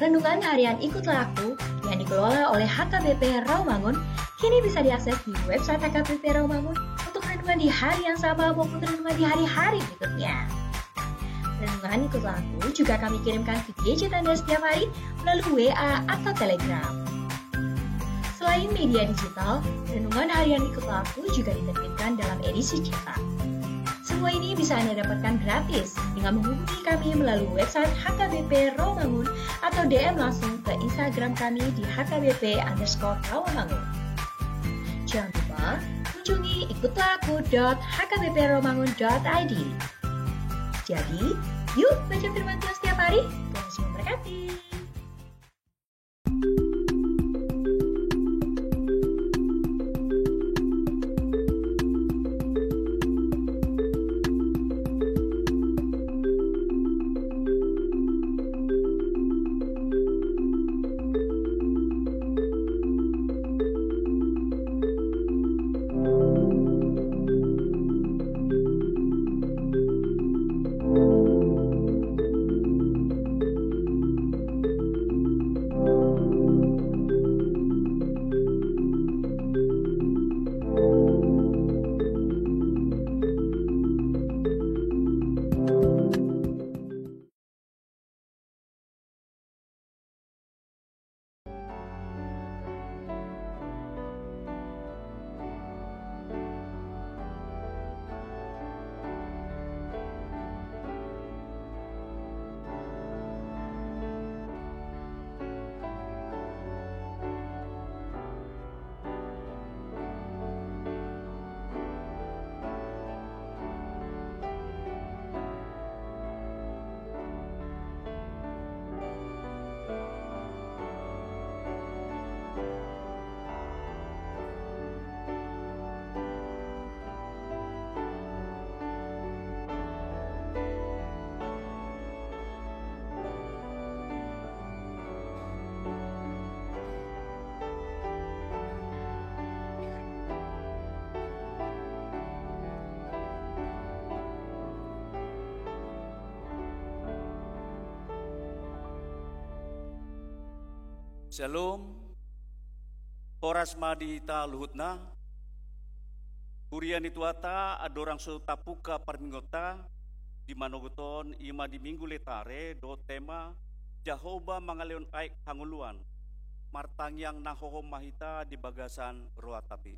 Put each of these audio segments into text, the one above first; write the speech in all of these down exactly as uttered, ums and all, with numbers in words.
Renungan harian Ikutlah Aku yang dikelola oleh H K B P Rawamangun kini bisa diakses di website H K B P Rawamangun untuk renungan di hari yang sama maupun renungan di hari-hari berikutnya. Renungan Ikutlah Aku juga kami kirimkan ke gadget Anda setiap hari melalui W A atau Telegram. Selain media digital, renungan harian Ikutlah Aku juga diterbitkan dalam edisi cetak. Semua ini bisa Anda dapatkan gratis dengan menghubungi kami melalui website H K B P Rawamangun atau D M langsung ke Instagram kami di H K B P underscore Rawamangun. Jangan lupa kunjungi ikutlah aku dot H K B P rawamangun dot I D. Jadi, yuk baca firman Tuhan setiap hari. Tuhan Yesus memberkati. Syalom. Horas ma di hita luhutna. Huria ni Tuhanta, andorang so tapungka parmingguonta, di manogot on, i ma di Minggu Letare, dohot tema Jahowa mangalehon aek hangoluan. Martangiang na hohom ma hita di bagasan rohanta be.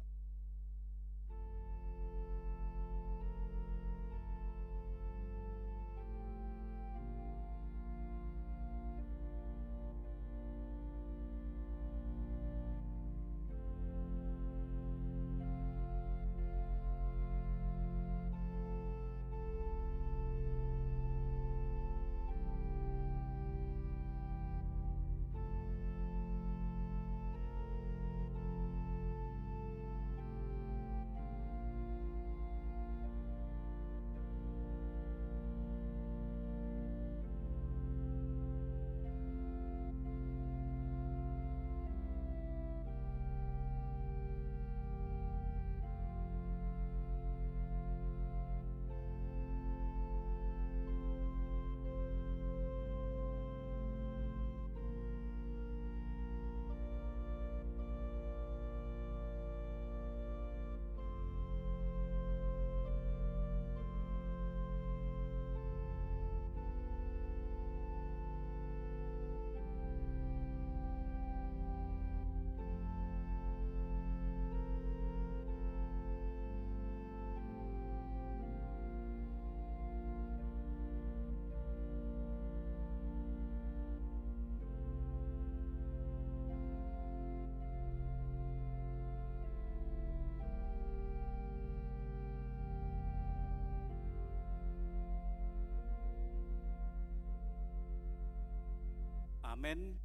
Amen.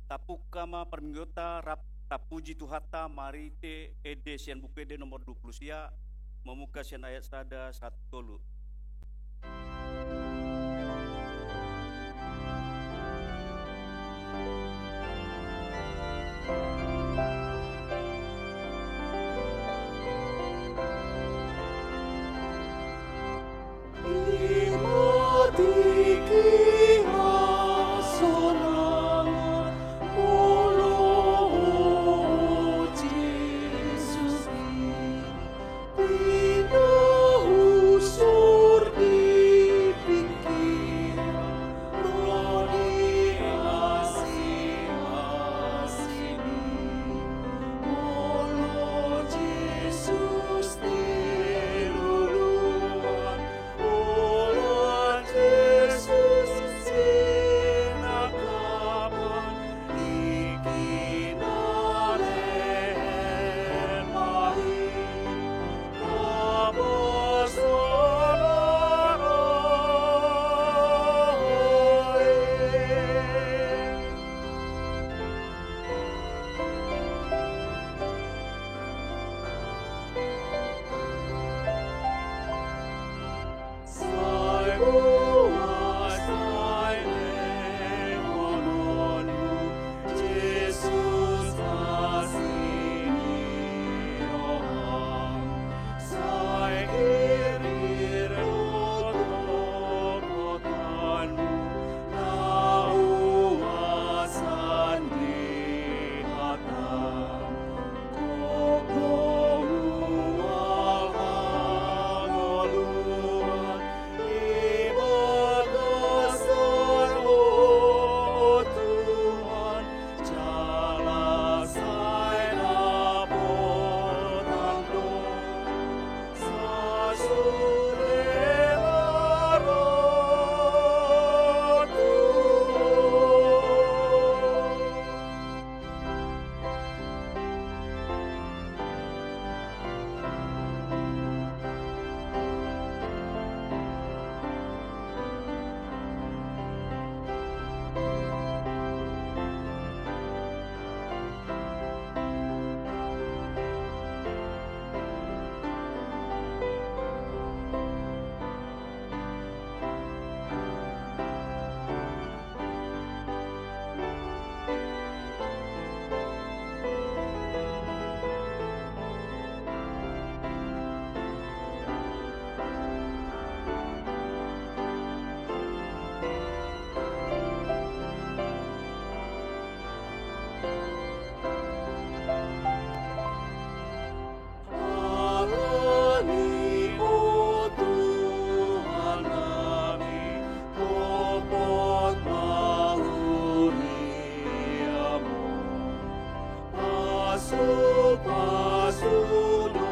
Tapungka ma parmingguonta rap-, tapuji Tuhanta marhite ende sian Buku Ende nomor dua pulu sia, mamungka sian ayat sada sahat tolu. Pasu do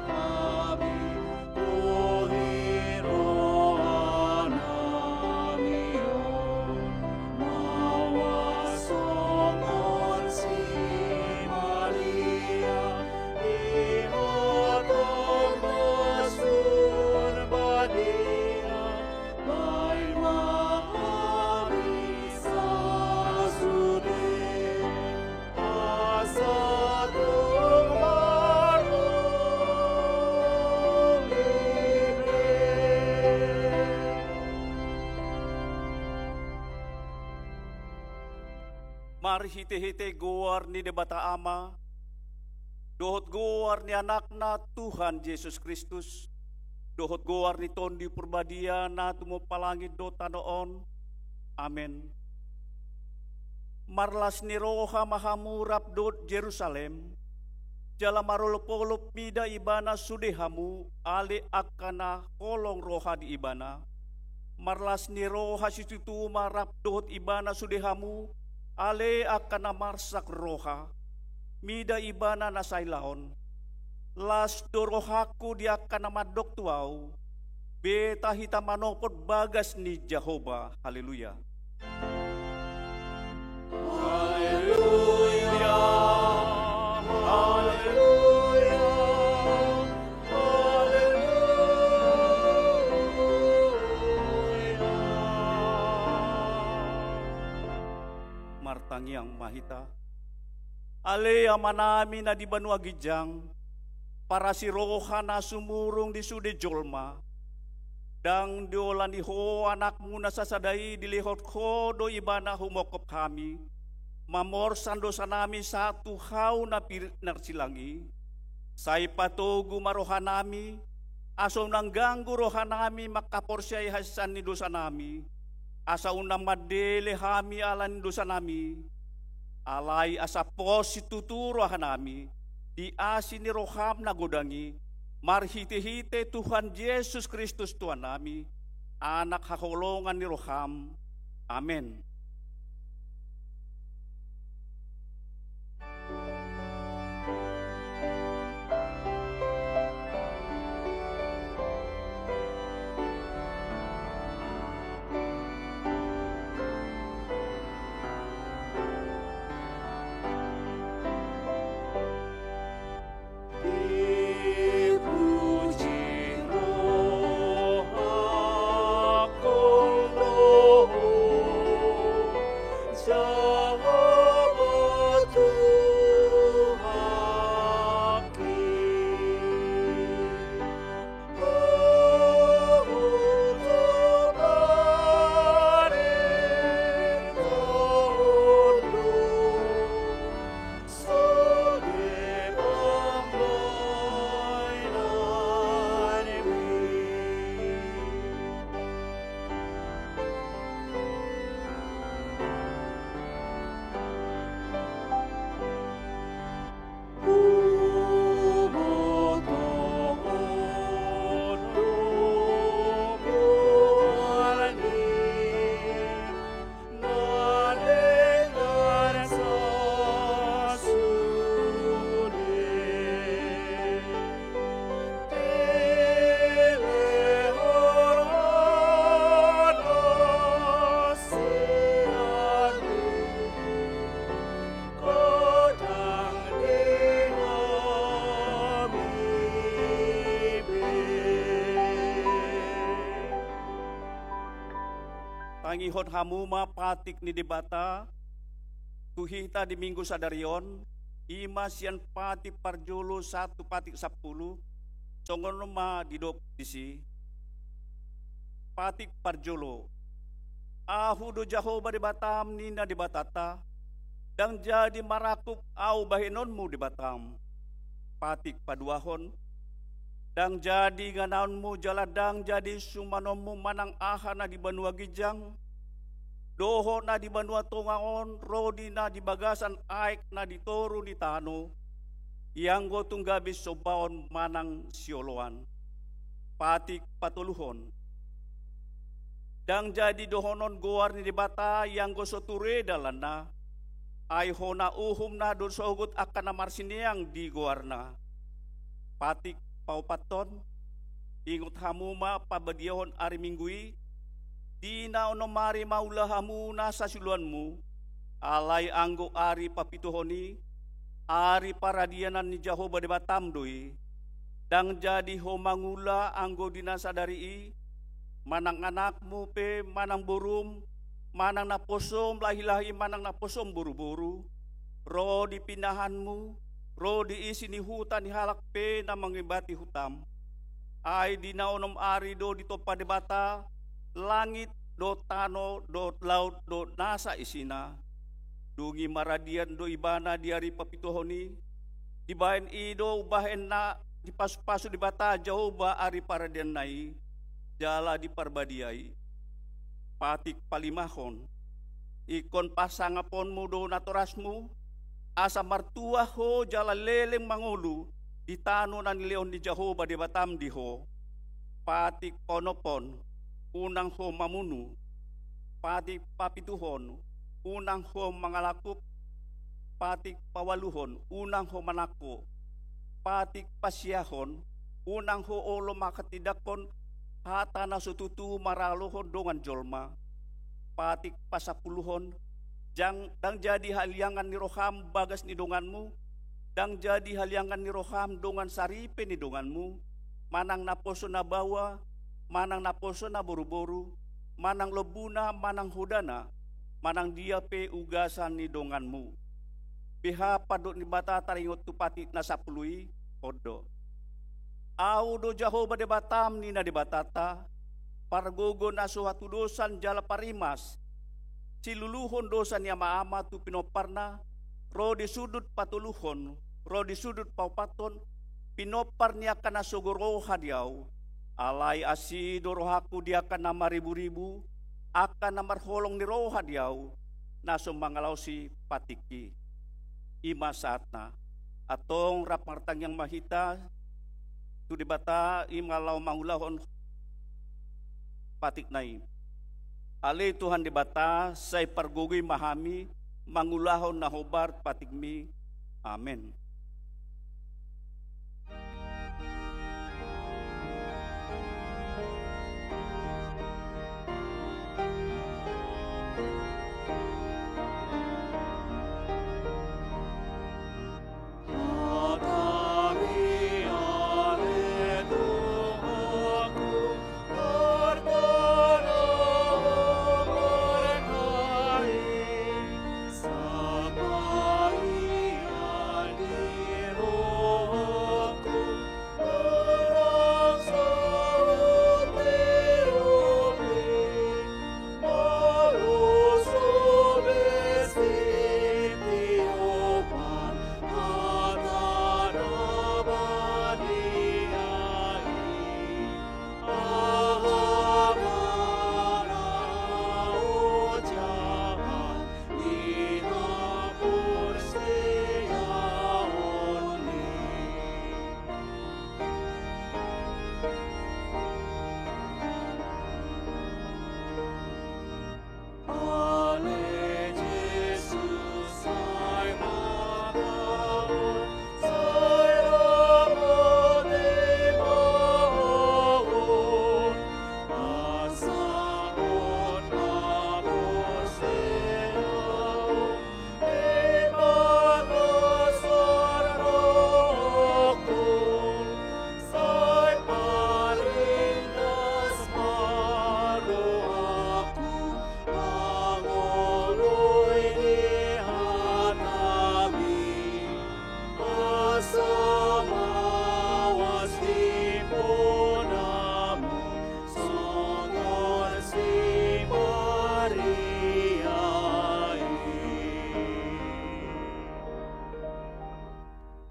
hami, tu roha nami on, mawas songon si Maria, di hatang Pasu Badia, baen ma hami sasude, asa tung maroli be. Marhitehite goar ni Debata Ama, dohot goar ni Anakna Tuhan Jesus Kristus, dohot goar ni Tondi Parbadia na tumompa langit dohot tano on. Amen. Marlas ni roha ma hamu rap dohot Jerusalem, jala marolopolop mida ibana sude hamu, ale angka na holong roha di ibana. Marlas ni roha situtu ma rap dohot ibana sude hamu, ale angka na marsak roha, mida ibana na saila on. Las do rohangku di angka na mandok tu ahu, beta hita manopot bagas ni Jahowa. Haleluya. Haleluya. Haleluya. Haleluya. Martangiang ma hita. Ale Amanami na di banua ginjang, parasi roha na sumurung di sude jolma. Ndang diolani Ho Anakmu na sasada i, dilehon Ho do ibana humongkop hami, mamorsan dosanami sahat tu hau na pir-, na silang i. Sai patogu ma rohanami, asa unang ganggu rohanami mangkaporseai hasesaan ni dosanami, asa unang mandele hami ala ni dosanami, alai asa pos situtu rohanami di asi ni roham na godang i, marhitehite Tuhan Jesus Kristus Tuhannami, Anak haholongan ni roham. Amen. Tangihon hamu ma patik ni Debata tu hita di Minggu sadari on, i ma sian patik parjolo sahat tu patik sampulu, songon on ma didok disi. Patik parjolo. Ahu do Jahowa Debatam, ninna Debatanta, ndang jadi marangkup Ahu bahenonmu Debatam. Patik paduahon. Ndang jadi inganaonmu jala ndang jadi sumanonmu manang aha na di banua ginjang, dohot na di banua tonga on, ro di na di bagasan aek na di toru ni tano, ianggo tung gabe sombaon manang sioloan. Patik patoluhon. Ndang jadi dohonon goar ni Debata ianggo so ture dalanna, Ai hona uhumna do sogot angka na marsineang di goarna. Patik paopathon, ingot hamu ma pabadiahon ari Minggu i, di na onom ari ma ula hamu nasa siulaonmu, alai anggo ari papituhon i, ari paradianan ni Jahowa Debatam do i. Ndang jadi ho mangula anggo di na sadari i, manang anakmu pe, manang borum, manang naposom lahilahi, manang naposom boruboru, ro di pinahanmu, ro di isi ni huta ni halak pe na mangibati hutam. Ai di na onom ari do ditompa Debata langit dohot tano dohot laut dohot nasa isina. Dung i maradian do ibana di ari papituhon i, dibahen i do umbahenna dipasupasu Debata Jahowa ari paradianna i, jala diparbadia i. Patik palimahon, ingkon pasangaponmu do natorasmu, asa martua ho jala leleng mangolu di tano na nilehon ni Jahowa Debatam di ho. Patik paonomhon, unang ho mamunu. Patik papituhon, unang ho mangalangkup. Patik paualuhon, unang ho manangko. Patik pasiahon, unang ho olo manghatindanghon hata na so tutu maralohon dongan jolma. Patik pasampuluhon, jang, ndang jadi haliangan ni roham bagas ni donganmu, ndang jadi haliangan ni roham dongan saripe ni donganmu, manang naposo na baoa, manang naposo na boruboru, manang lombuna, manang hodana, manang dia pe ugasan ni donganmu. Beha pandok ni Debata taringot tu patik na sampulu i, on do. Ahu do Jahowa Debatam, ninna Debatanta, pargogo na so hatudosan jala parimas, siluluhon dosa ni amaama tu pinomparna, ro di sundut patoluhon, ro di sundut paopathon, pinompar ni angka na sogo roha di ahu. Alai asi do rohangku di angka na mariburibu, angka na marholong ni roha di ahu, na so mangalaosi patik i. I ma sahatna. Antong rap martangiang ma hita tu Debata, i ma laho mangulahon patikna i. Ale Tuhan Debata, sai pargogoi ma hami mangulahon na hombar patikmi. Amen.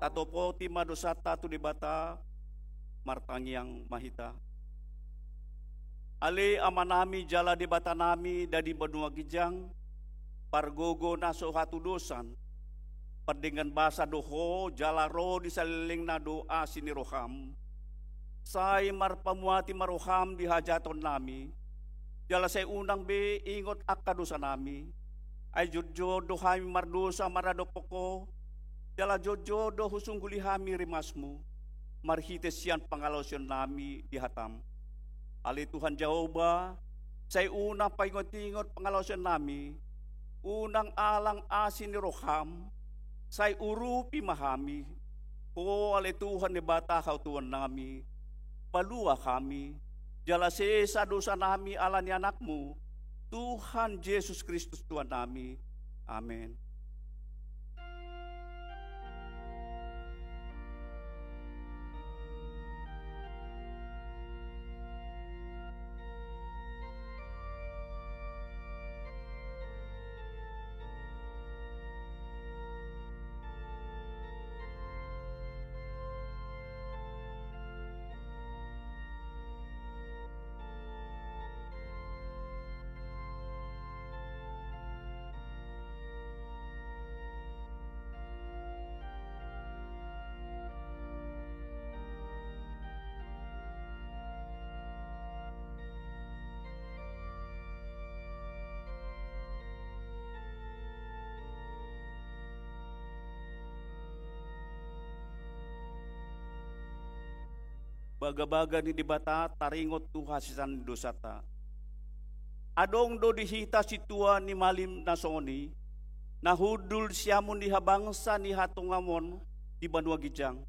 Tatopoti ma dosanta tu Debata, martangiang ma hita. Ale Amanami jala Debatanami na di banua ginjang, pargogo na so hatudosan, pardenggan basa do Ho jala ro di salelengna do asi ni roham. Sai marpamuati ma roham di hajahatonnami, jala sai unang be ingot angka dosanami, Ai jotjot do hami mardosa maradophon Ho, jala jotjot do husungguli hami rimasMu, marhite sian pangalaosionnami di hataM. Ale Tuhan Jahowa, sai unang paingotingot pangalaosionnami, unang alang asi ni rohaM, sai urupi ma hami. Ho ale Tuhan Debata hatuaonnami, palua hami, jala sesa dosanami ala ni AnakMu, Tuhan Jesus Kristus Tuhannami. Amen. Bagabaga ni Debata taringot tu hasesaan ni dosanta. Adong do di hita sintua ni malim na songon i, na hundul siamun ni habangsa ni hatongamon di banua ginjang.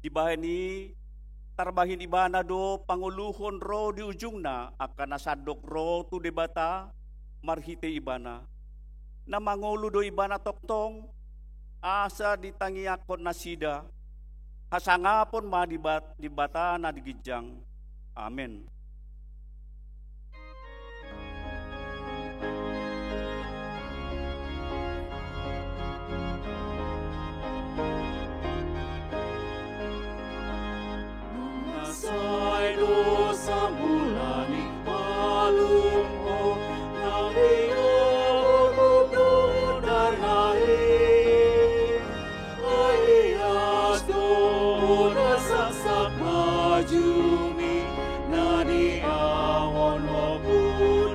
Dibahen i, tarbahen ibana do pangoluhon ro di ujungna angka na sandok ro tu Debata marhite ibana. Na mangolu do ibana tongtong, asa ditangiangkon nasida, hasangapon ma di bat-, Debata na di ginjang. Amen. Nunga sai dosa mulani malum ho, na diaon do darna i. Ai ias do na saksak bajumi, na diaon ho tu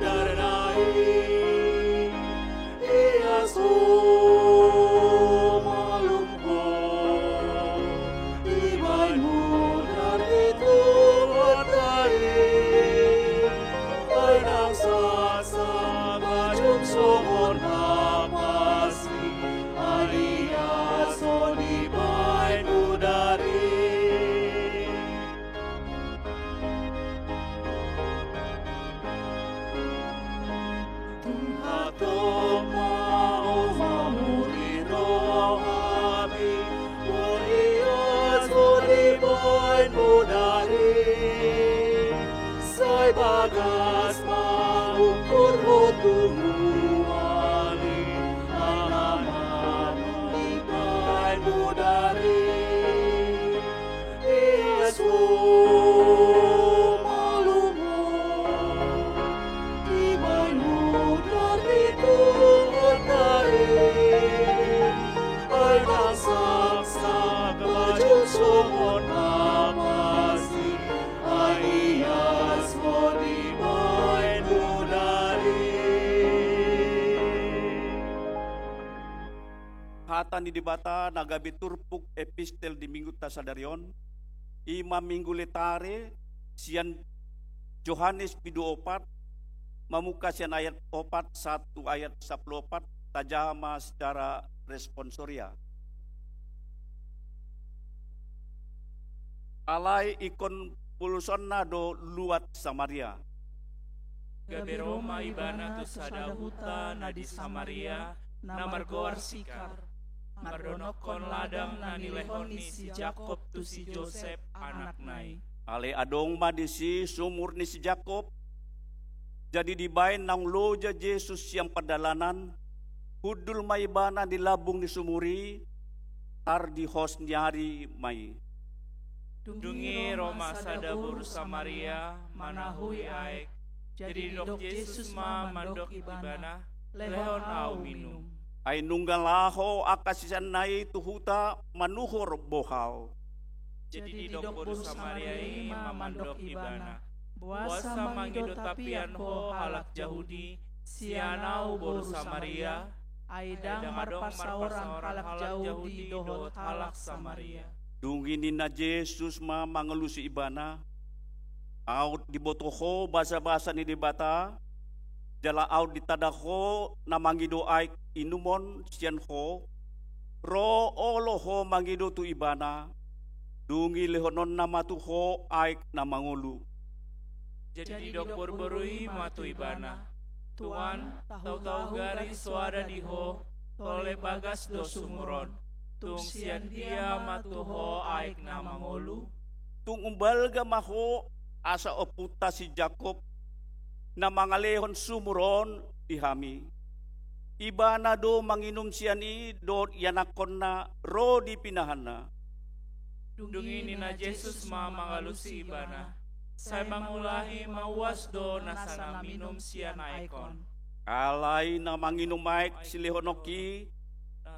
darna i. Ias ho, malum ho, dibahen mudar di Tuhanta i. Ai ndang saksak bajum songon na pansik, ai ias ho dibahen mudar i. Tung hatop ma ho mamuri rohami, ai ias ho dibahen mudar i. Sai bagas ma ungkur ho tu mual i, ala ma ho dibahen mudar i. Ias ho, malum ho, dibahen mudar di Tuhanta i. Ai ndang saksak bajum songon na pansik, ai ias ho dibahen mudar i. Hata ni Debata na gabe turpuk epistel di Minggunta sadari on, i ma Minggu Letare, sian Johannes pidu opat, mamungka sian ayat opat sahat tu ayat sampulu opat, tajaha ma secara responsoria. Alai ingkon polusonna do luat Samaria. Gabe ro ma ibana tu sada huta na di Samaria, na margoar Sikar, mardonokkon ladang na nilehon ni si Jakob tu si Josep, anakna i. Alai adong ma disi sumur ni si Jakob. Jadi dibahen naung loja Jesus sian pardalanan, hundul ma ibana di lambung ni sumur i, tar di hos ni ari ma i. Dung i ro ma sada boru Samaria manahui aek. Jadi didok Jesus ma mandok ibana, "Lehon ahu minum." Ai nunga laho angka siseanna i tu huta manuhor bohal. Jadi didok boru Samaria i ma mandok ibana, "Boasa mangido tapian ho halak Jahudi, Sian ahu boru Samaria, ai ndang marparsaoran halak Jahudi dohot halak Samaria. Dung i ninna Jesus ma mangalusi ibana: Aut diboto ho basabasa ni Debata, jala aut ditanda ho na mangido aek inumon sian ho, ro olo ho mangido tu ibana, dung i lehononna ma tu ho aek na mangolu. Jadi didok boruboru i ma tu ibana: Tuan, tahu-tahu gari soada di ho, tole bagas do sumur on. Tung sian dia ma tu ho aek na mangolu? Tung umbalga ma ho asa ompunta si Jakob, na mangalehon sumur on di hami. Ibana do manginum sian i dohot ianakhonna ro di pinahanna. Dung i ninna Jesus ma mangalusi ibana: Sai mangulahi mauas do nasa na minum sian aek on. Alai na manginum aek silehononki,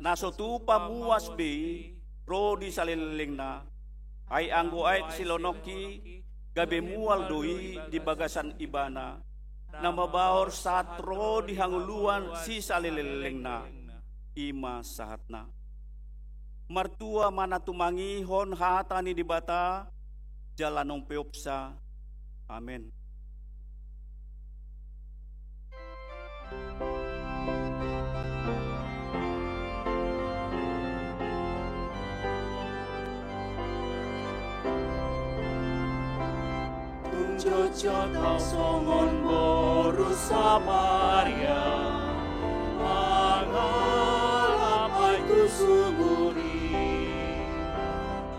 na so tupa muas be i ro di salelelengna. Ai anggo aek silehononki, gabe mual do i di bagasan ibana, na mabaor sahat ro di hangoluan sisalelelengna. I ma sahatna. Martua ma na tumangihon hata ni Debata jala naung peopsa. Amen. Tung jotjot ahu songon boru Samaria, mangalap aek tu sumur i.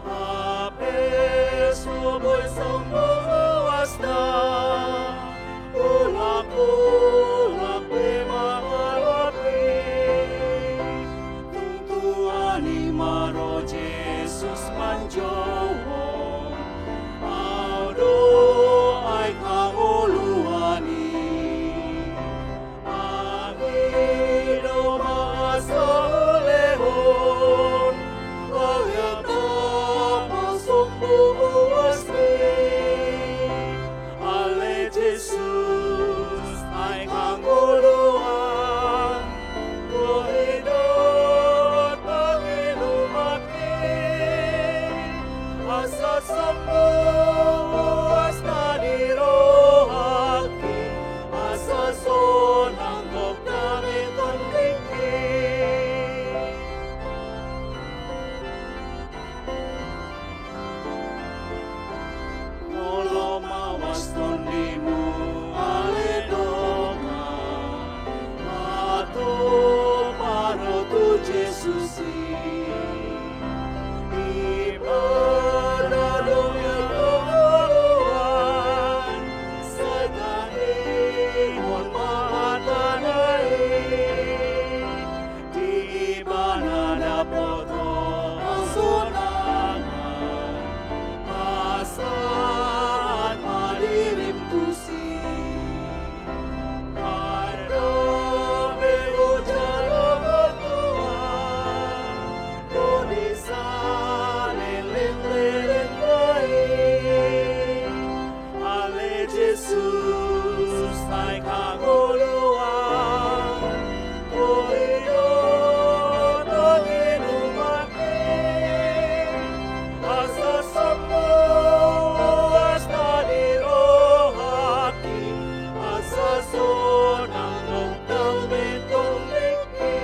Hape so boi saut muasna, ulak-ulak pe mangalap i. Tung tuani ma ro Jesus manjouhon, ahu do aek hangoluan i. Angido ma asa ulehon, ahu ndang pasombu uas be. Ale Jesus, aek hangoluan, bohi do panginumanki, asa sombu uasna di rohangki, asa sonang gok dame tondingki. Molo mauas tondimu ale dongan, matupa do tu Jesus i. Ibana do hangoluan, sai tangihon ma hatana i. Di ibana dapot ho hasonangan, pasahat ma dirim tusi. Andorang pe hujalo ho Tuhan, tu saleleng-lelengna i. Ale Jesus, aek hangoluan, bohi do panginumanki, asa sombu uasna di rohangki, asa sonang gok dame tondingki.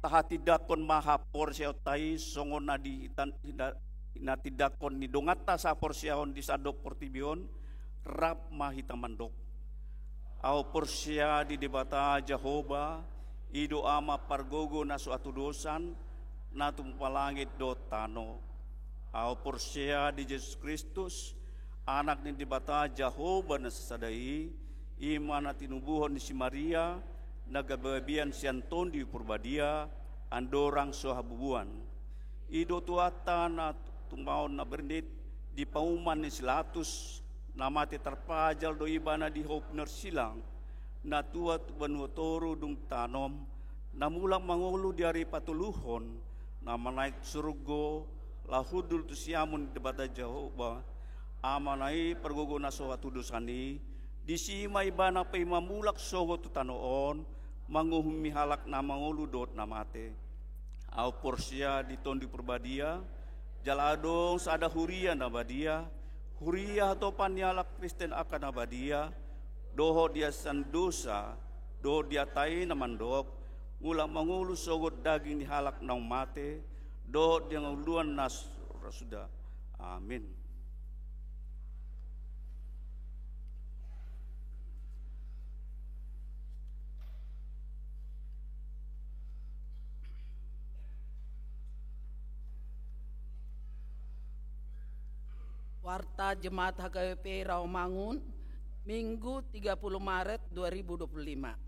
Tahatindangkon ma haporseaonta i songon na di, na, na tindangkon ni donganta saporseaon di sandok portibi on. Rap ma hita mandok: Ahu porsea di Debata Jahowa, i do Ama pargogo na so hatudosan, na tumompa langit dohot tano. Ahu porsea di Jesus Kristus, Anak ni Debata Jahowa na sasada i, i ma na tinubuhon ni si Maria, na gabe gabean sian Tondi Porbadia, andorang so habubuan. I do Tuhanta na tumaon na bernit di pauman ni si Latus, na mate tarpajal do ibana di hau pinorsilang, na tuat tu banua toru dung tanom, na mulak mangolu di ari patoluhon, na manaek tu surgo, laho hundul tu siamun ni Debata Jahowa, Amana i pargogo na so hatudosan i, disi ma ibana paima mulak sogot tu tano on, manguhumi halak na mangolu dohot na mate. Ahu porsea di Tondi Parbadia, jala adong sada huria na badia, huria hatopan ni halak Kristen angka na badia, dohot di haseasan dosa, dohot di hata i na mandok, mulak mangolu sogot daging ni halak naung mate, dohot di hangoluan na suda. Amin. Warta Jemaat H K B P Rawamangun, Minggu tiga puluh Maret dua ribu dua puluh lima.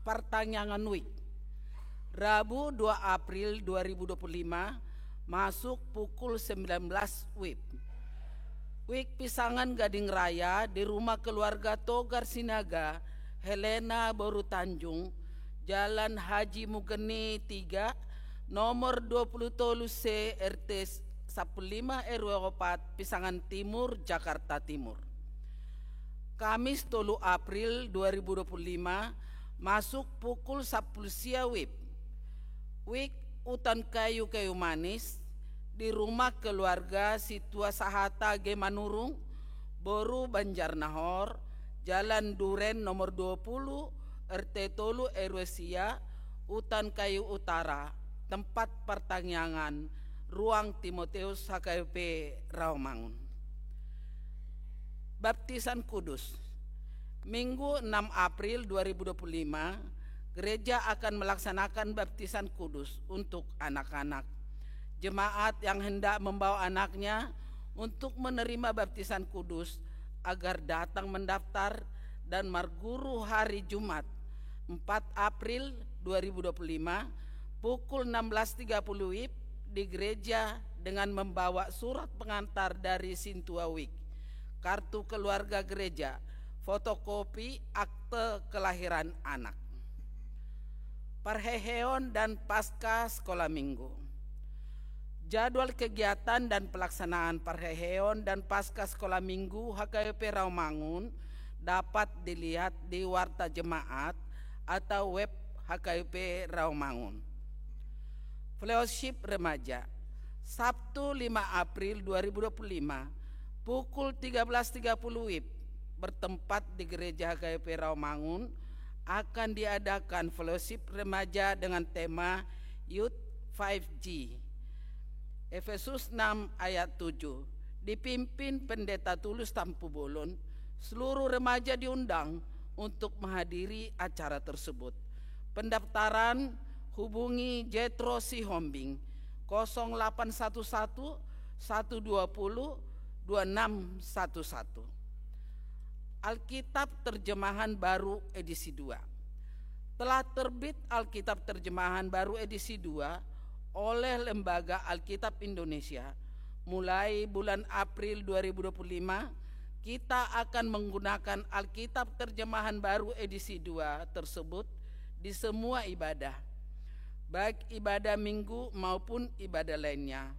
Partangiangan WIB. Rabu dua April dua ribu dua puluh lima, masuk pukul sembilan belas WIB. WIB Pisangan Gading Raya di rumah keluarga Togar Sinaga, Helena Boru Tanjung, Jalan Haji Mugeni tiga, nomor dua puluh tolu C, R T sampulu lima, R W opat, Pisangan Timur, Jakarta Timur. Kamis tolu April dua ribu dua puluh lima, masuk pukul sampulu sia WIB. WIB Hutan Kayu Kayu Manis, di rumah keluarga Situa Sahata G Manurung, Boru Banjarnahor, Jalan Duren nomor dua puluh, R T tolu, R W sia, Hutan Kayu Utara, tempat partangiangan Ruang Timoteus H K B P Rawamangun. Baptisan Kudus. Minggu enam April dua ribu dua puluh lima, gereja akan melaksanakan baptisan kudus untuk anak-anak. Jemaat yang hendak membawa anaknya untuk menerima baptisan kudus agar datang mendaftar dan marguru hari Jumat, empat April dua ribu dua puluh lima, pukul enam belas tiga puluh WIB di gereja dengan membawa surat pengantar dari Sintua WIB, kartu keluarga gereja, fotokopi akte kelahiran anak. Parheheon dan Paskah Sekolah Minggu. Jadwal kegiatan dan pelaksanaan parheheon dan Paskah Sekolah Minggu H K B P Rawamangun dapat dilihat di Warta Jemaat atau web H K B P Rawamangun. Fellowship Remaja, Sabtu lima April dua ribu dua puluh lima, pukul tiga belas tiga puluh WIB, bertempat di Gereja H K B P Rawamangun, akan diadakan fellowship remaja dengan tema Youth five G. Efesus enam ayat tujuh, dipimpin Pendeta Tulus Tampubolon, seluruh remaja diundang untuk menghadiri acara tersebut. Pendaftaran hubungi Jethro Sihombing, kosong delapan satu satu, satu dua puluh, dua enam satu satu. Alkitab Terjemahan Baru edisi dua. Telah terbit Alkitab Terjemahan Baru edisi dua oleh Lembaga Alkitab Indonesia. Mulai bulan April dua ribu dua puluh lima, kita akan menggunakan Alkitab Terjemahan Baru edisi dua tersebut di semua ibadah, baik ibadah Minggu maupun ibadah lainnya.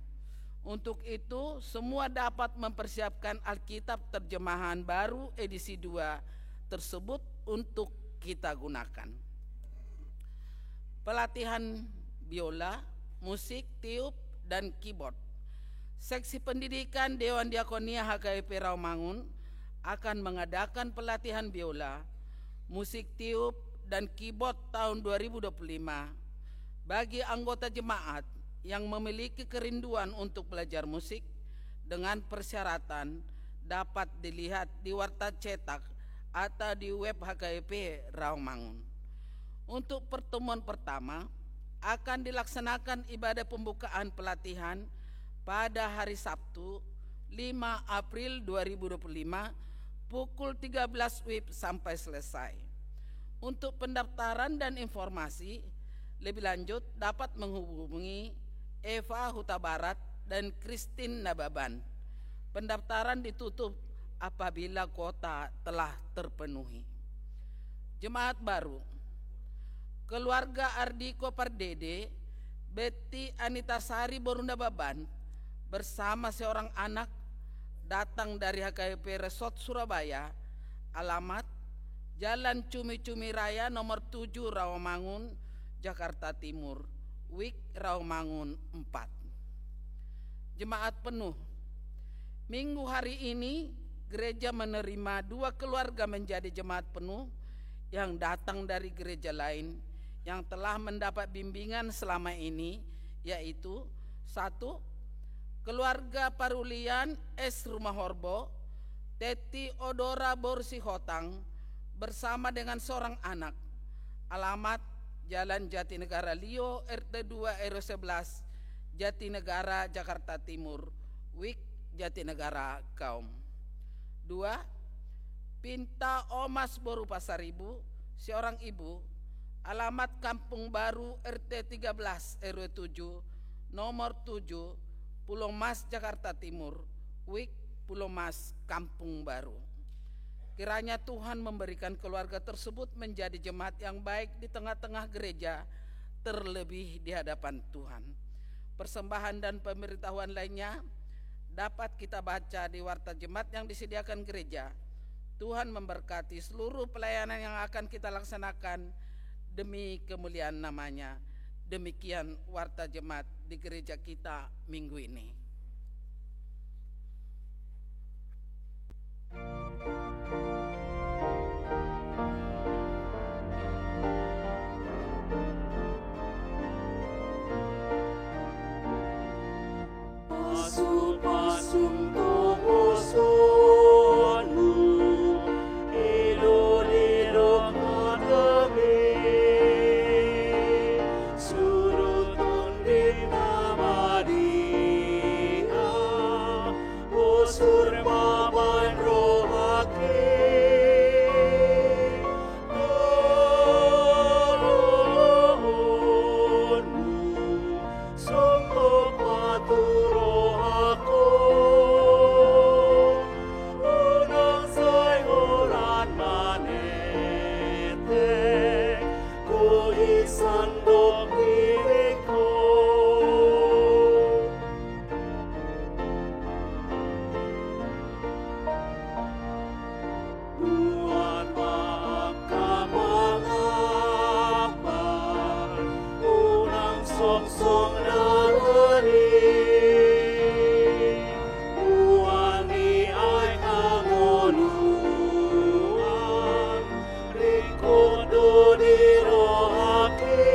Untuk itu, semua dapat mempersiapkan Alkitab Terjemahan Baru edisi dua tersebut untuk kita gunakan. Pelatihan biola, musik, tiup, dan keyboard. Seksi Pendidikan Dewan Diakonia H K B P Rawamangun akan mengadakan pelatihan biola, musik tiup, dan keyboard tahun dua ribu dua puluh lima bagi anggota jemaat yang memiliki kerinduan untuk belajar musik, dengan persyaratan dapat dilihat di warta cetak atau di web H K B P Rawamangun. Untuk pertemuan pertama, akan dilaksanakan ibadah pembukaan pelatihan pada hari Sabtu, lima April dua ribu dua puluh lima, pukul tiga belas WIB sampai selesai. Untuk pendaftaran dan informasi lebih lanjut dapat menghubungi Eva Hutabarat dan Christine Nababan. Pendaftaran ditutup apabila kuota telah terpenuhi. Jemaat baru. Keluarga Ardiko Pardede, Betty Anita Sari Boru Nababan, bersama seorang anak datang dari H K B P Resort Surabaya, alamat Jalan Cumi-Cumi Raya nomor tujuh, Rawamangun, Jakarta Timur, WIK Rawamangun empat. Jemaat penuh. Minggu hari ini, gereja menerima dua keluarga menjadi jemaat penuh yang datang dari gereja lain yang telah mendapat bimbingan selama ini, yaitu, satu, keluarga Parulian S Rumahorbo, Teti Odora Borsihotang, bersama dengan seorang anak. Alamat Jalan Jatinegara Lio, R T dua R W sebelas, Jatinegara, Jakarta Timur, WIK Jatinegara Kaum. Dua, Pinta Omas boru Pasaribu, seorang ibu, alamat Kampung Baru, R T tiga belas R W tujuh, nomor tujuh, Pulomas, Jakarta Timur, WIK Pulomas, Kampung Baru. Kiranya Tuhan memberikan keluarga tersebut menjadi jemaat yang baik di tengah-tengah gereja, terlebih di hadapan Tuhan. Persembahan dan pemberitahuan lainnya dapat kita baca di warta jemaat yang disediakan gereja. Tuhan memberkati seluruh pelayanan yang akan kita laksanakan demi kemuliaan nama-Nya. Demikian warta jemaat di gereja kita minggu ini. Pasu-pasu tongosonmu, ilo didok na dame, suruton di na madia, bosur babaen rohangki. Dohononmu, songgop ma tu rohangku, unang sai holan manetehon ho, i sandok diringku. Buat ma angka pangapan, unang songsong na lali. Buat ni aek hangoluan, ringkot do di rohangki.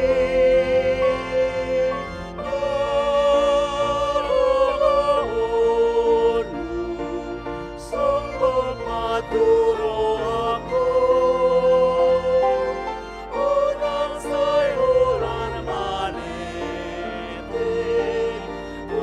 Dohononmu, songgop ma tu rohangku, unang sai holan manetehon ho,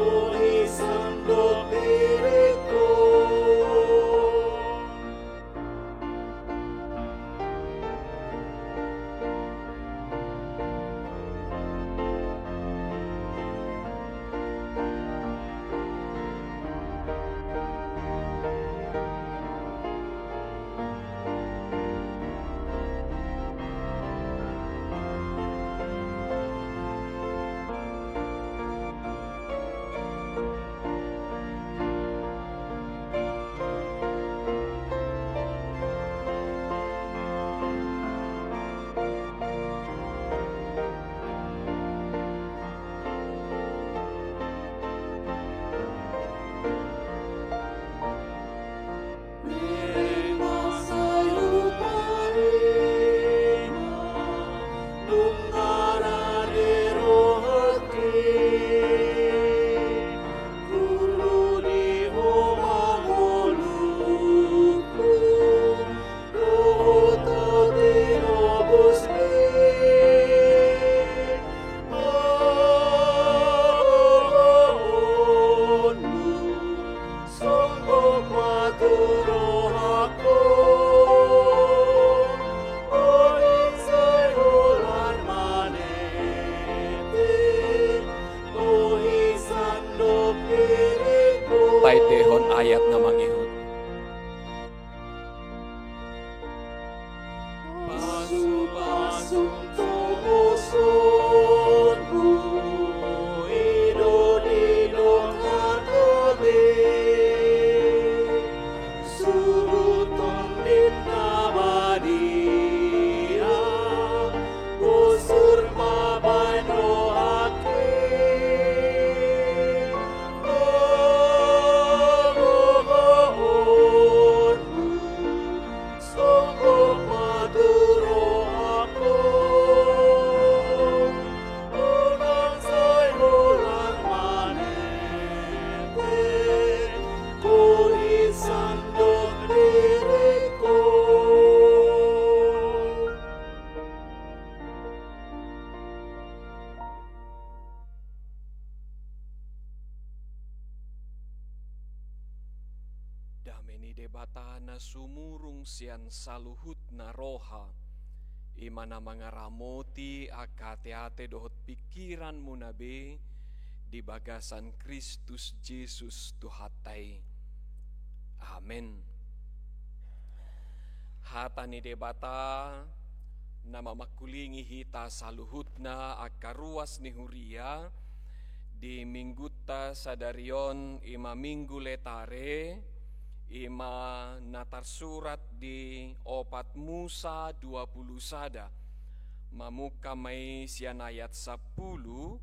Debata na sumurung sian saluhutna roha, i ma na mangaramoti angka ateate dohot pingkiranmuna be di bagasan Kristus Jesus Tuhanta i. Amen. Hata ni Debata na mamangkulingi hita saluhutna angka ruas ni huria di minggunta sadari on, i ma Minggu Letare, i ma na tarsurat di opat Musa dua pulu sada. Mamungka ma i sian ayat sampulu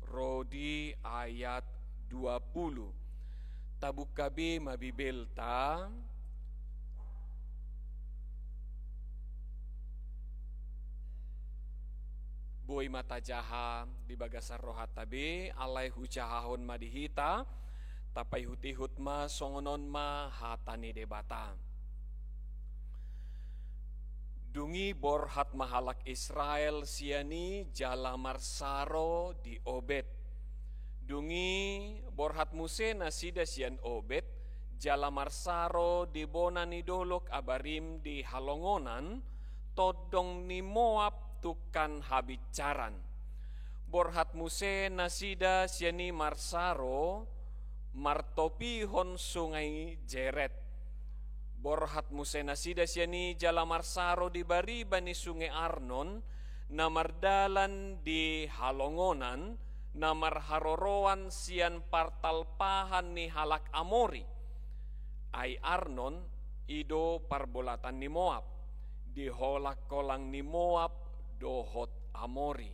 ro di ayat dua pulu. Tabuka be ma Bibelta. Boi ma tajaha di bagasan rohanta be, alai hujahahon ma di hita, tapaihut-ihut ma, songon on ma hata ni Debata. Dung i borhat ma halak Israel sian i jala marsaro di Obed. Dung i borhat muse nasida sian Obed, jala marsaro di bona ni dolok Abarim di halongonan, tondong ni Moab tungkan habinsaran. Borhat muse nasida sian i marsaro, martopihon sungai Jered. Borhat muse nasida sian i jala marsaro di bariba ni sunge Arnon, na mardalan di halongonan, na marharoroan sian partalpahan ni halak Amori. Ai Arnon i do parbolatan ni Moab, di holang-holang ni Moab dohot Amori.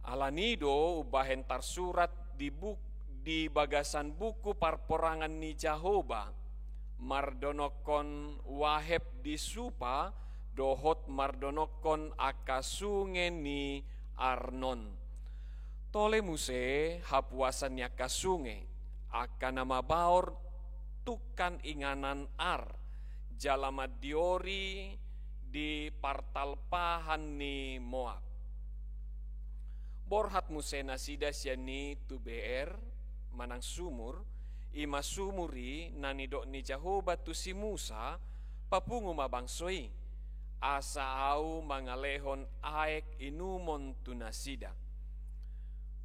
Alani do umbahen tarsurat di buk-, di bagasan buku parporangan ni Jahoba, mardonokkon waheb di Supa, dohot mardonokkon angka sunge ni Arnon. Tole muse hapuasan ni angka sunge, angka na mabaor tungkan inganan Ar, jala mandiori di partalpahan ni Moab. Borhat muse nasida sian i tu Beer, manang sumur, i ma sumur i na nidok ni Jahoba tu si Musa, papungu ma bangso i, asa ahu mangalehon aek inumon tu nasida.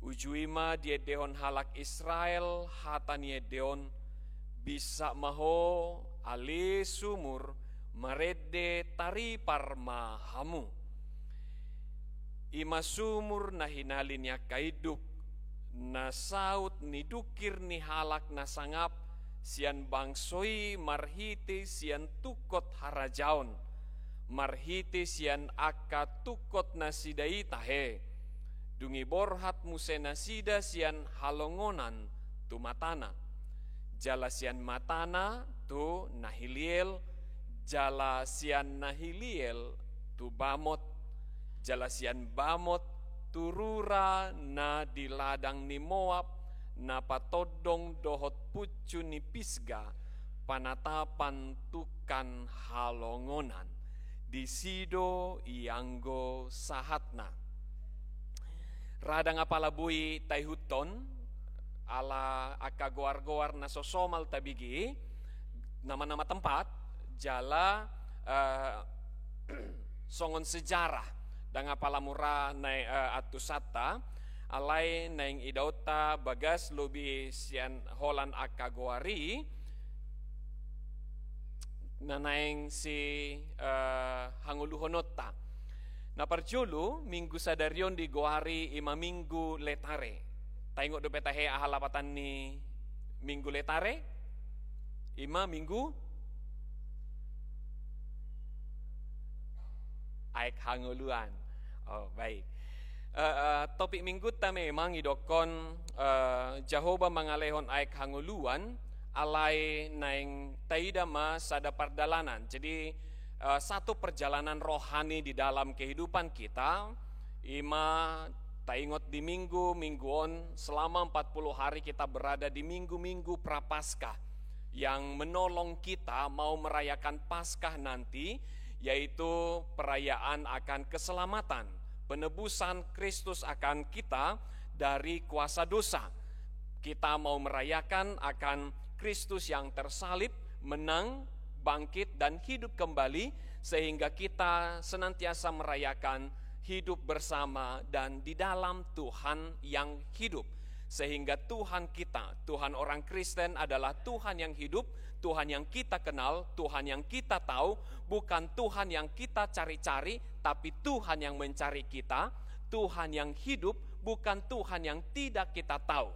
Uju i ma diendehon halak Israel hata ni ende on, binsak ma ho, ale sumur, marende taripar ma hamu. I ma sumur na hinali ni angka induk, na saut ni dungkir ni halak na sangap sian bangso i marhite sian tungkot harajaon, marhite sian angka tungkot nasida i tahe. Dung i borhat muse nasida sian halongonan tu matana, jala sian matana tu Nahiliel, jala sian Nahiliel tu Bamot, jala sian Bamot tu rura na di ladang ni Moab, na patondong dohot puncu ni Pisga, panatapan tungkan halongonan. Disi do ianggo sahatna. Ra ndang apala boi taihuthon, ala angka goar-goar na so somal tabege, nama-nama tempat, jala, eh, songon sejarah, ndang apala mura naeng, eh, antusanta, alai naeng idaonta bagas lobi sian holan angka goar i, na naeng si, eh, hangoluhononta. Na parjolo, minggu sadari on digoari i ma Minggu Letare. Taingot dope tahe aha lapatan ni Minggu Letare? I ma Minggu Aek Hangoluan. Oh, baik. Eh, eh, topik minggunta memang idokkon, eh, Jahoba mangalehon aek hangoluan, alai naeng taida ma sada pardalanan. Jadi, eh, satu perjalanan rohani di dalam kehidupan kita, i ma taingot di minggu, minggu on, selama empat puluh hari kita berada di minggu-minggu Prapaskah yang menolong kita mau merayakan Paskah nanti, yaitu perayaan akan keselamatan, penebusan Kristus akan kita dari kuasa dosa. Kita mau merayakan akan Kristus yang tersalib, menang, bangkit, dan hidup kembali, sehingga kita senantiasa merayakan hidup bersama dan di dalam Tuhan yang hidup. Sehingga Tuhan kita, Tuhan orang Kristen adalah Tuhan yang hidup, Tuhan yang kita kenal, Tuhan yang kita tahu, bukan Tuhan yang kita cari-cari, tapi Tuhan yang mencari kita, Tuhan yang hidup, bukan Tuhan yang tidak kita tahu.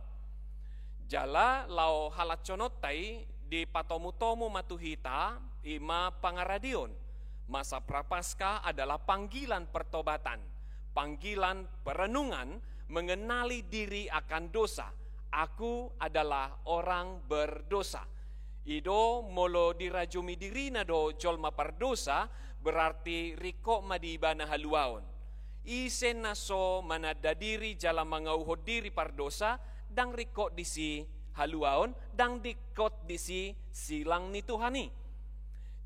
Jala laho halashononta i dipatomutomu ma tu hita, i ma pangaradion. Masa Prapaskah adalah panggilan pertobatan, panggilan perenungan, mengenali diri akan dosa. Aku adalah orang berdosa. I do molo dirajumi dirina do jolma pardosa, berarti ringkot ma di ibana haluaon. Ise na so mananda diri jala mangauhon diri pardosa, ndang ringkot disi haluaon, ndang ringkot disi silang ni Tuhan i.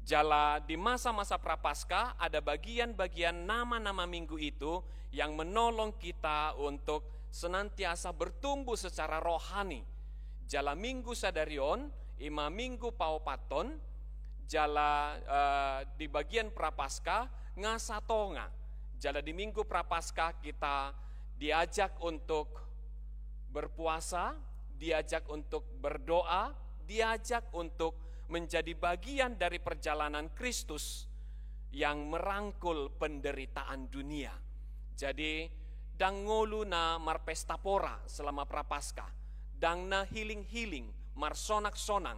Jala di masa-masa Prapaskah ada bagian-bagian nama-nama minggu itu yang menolong kita untuk senantiasa bertumbuh secara rohani. Jala minggu sadari on, i ma minggu paopathon, jala, eh, di bagian Prapaskah, nga satonga. Jala di minggu Prapaskah kita diajak untuk berpuasa, diajak untuk berdoa, diajak untuk menjadi bagian dari perjalanan Kristus yang merangkul penderitaan dunia. Jadi, ndang ngolu na marpesta pora selama Prapaskah, ndang na hiling-hiling, marsonak-sonang,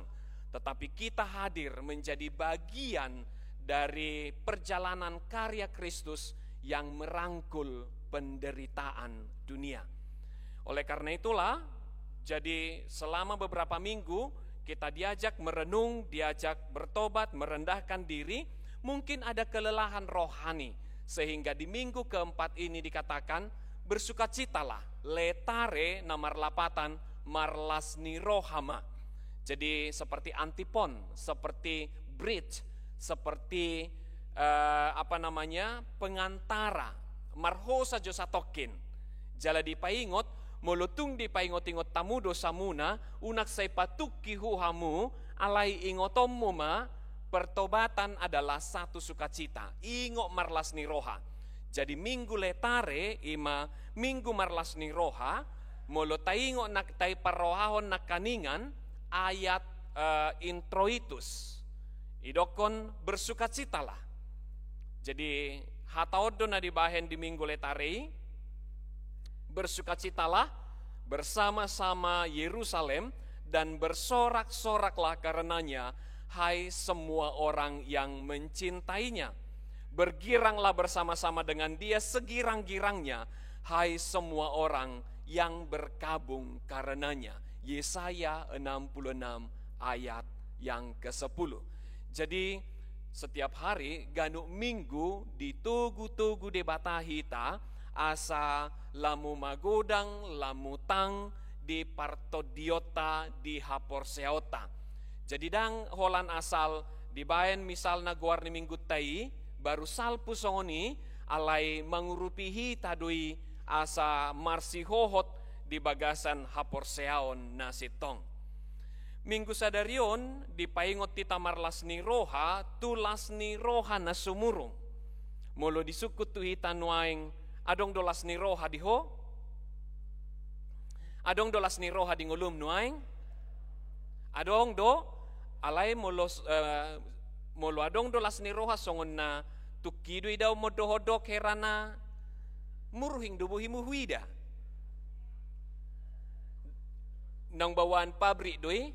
tetapi kita hadir menjadi bagian dari perjalanan karya Kristus yang merangkul penderitaan dunia. Oleh karena itulah, jadi selama beberapa minggu kita diajak merenung, diajak bertobat, merendahkan diri, mungkin ada kelelahan rohani, sehingga di minggu keempat ini dikatakan, "Bersukacitalah, laetare na marlapatan, marlas ni roha ma." Jadi seperti antipon, seperti bridge, seperti, eh, apa namanya, pengantara, marhosa jo satongkin. Jala dipaingot, molo tung dipaingot-ingot hamu dosamuna, unang sai patungki ho hamu, alai ingotonmu ma, pertobatan adalah satu sukacita. Ingot marlas ni roha. Jadi minggu laetare, i ma minggu marlas ni roha, molo taingot na, taiparrohahon nangkaningan, ayat, eh, introitus. Idokkon bersukacitalah. Jadi, hata on do na dibahen di minggu laetare i, "Bersukacitalah bersama-sama Yerusalem, dan bersorak-soraklah karenanya, hai semua orang yang mencintainya. Bergiranglah bersama-sama dengan dia segirang-girangnya, hai semua orang yang berkabung karenanya." Yesaya enam puluh enam ayat yang kesepuluh. Jadi, setiap hari, ganup minggu, ditogu-togu Debata hita, asa lamu magodang, lamu tang, di partondionta, di haporseaonta. Jadi ndang holan asal dibaen misalna goar ni minggunta i, baru salpu songon i, alai mangurupi hita do i asa marsihohot di bagasan haporseaon na sintong. Minggu sadari on, dipaingot hita marlas ni roha, tu las ni roha na sumurung. Molo disungkun tu hita nuaeng, adong do las ni roha di ho? Adong do las ni roha di ngolum nuaeng? Adong do, alai molo, eh, molo adong do las ni roha songon na tungki do idaonmu dohot hera na muruhing do bohimu huida. Naung bawaan pabrik do i?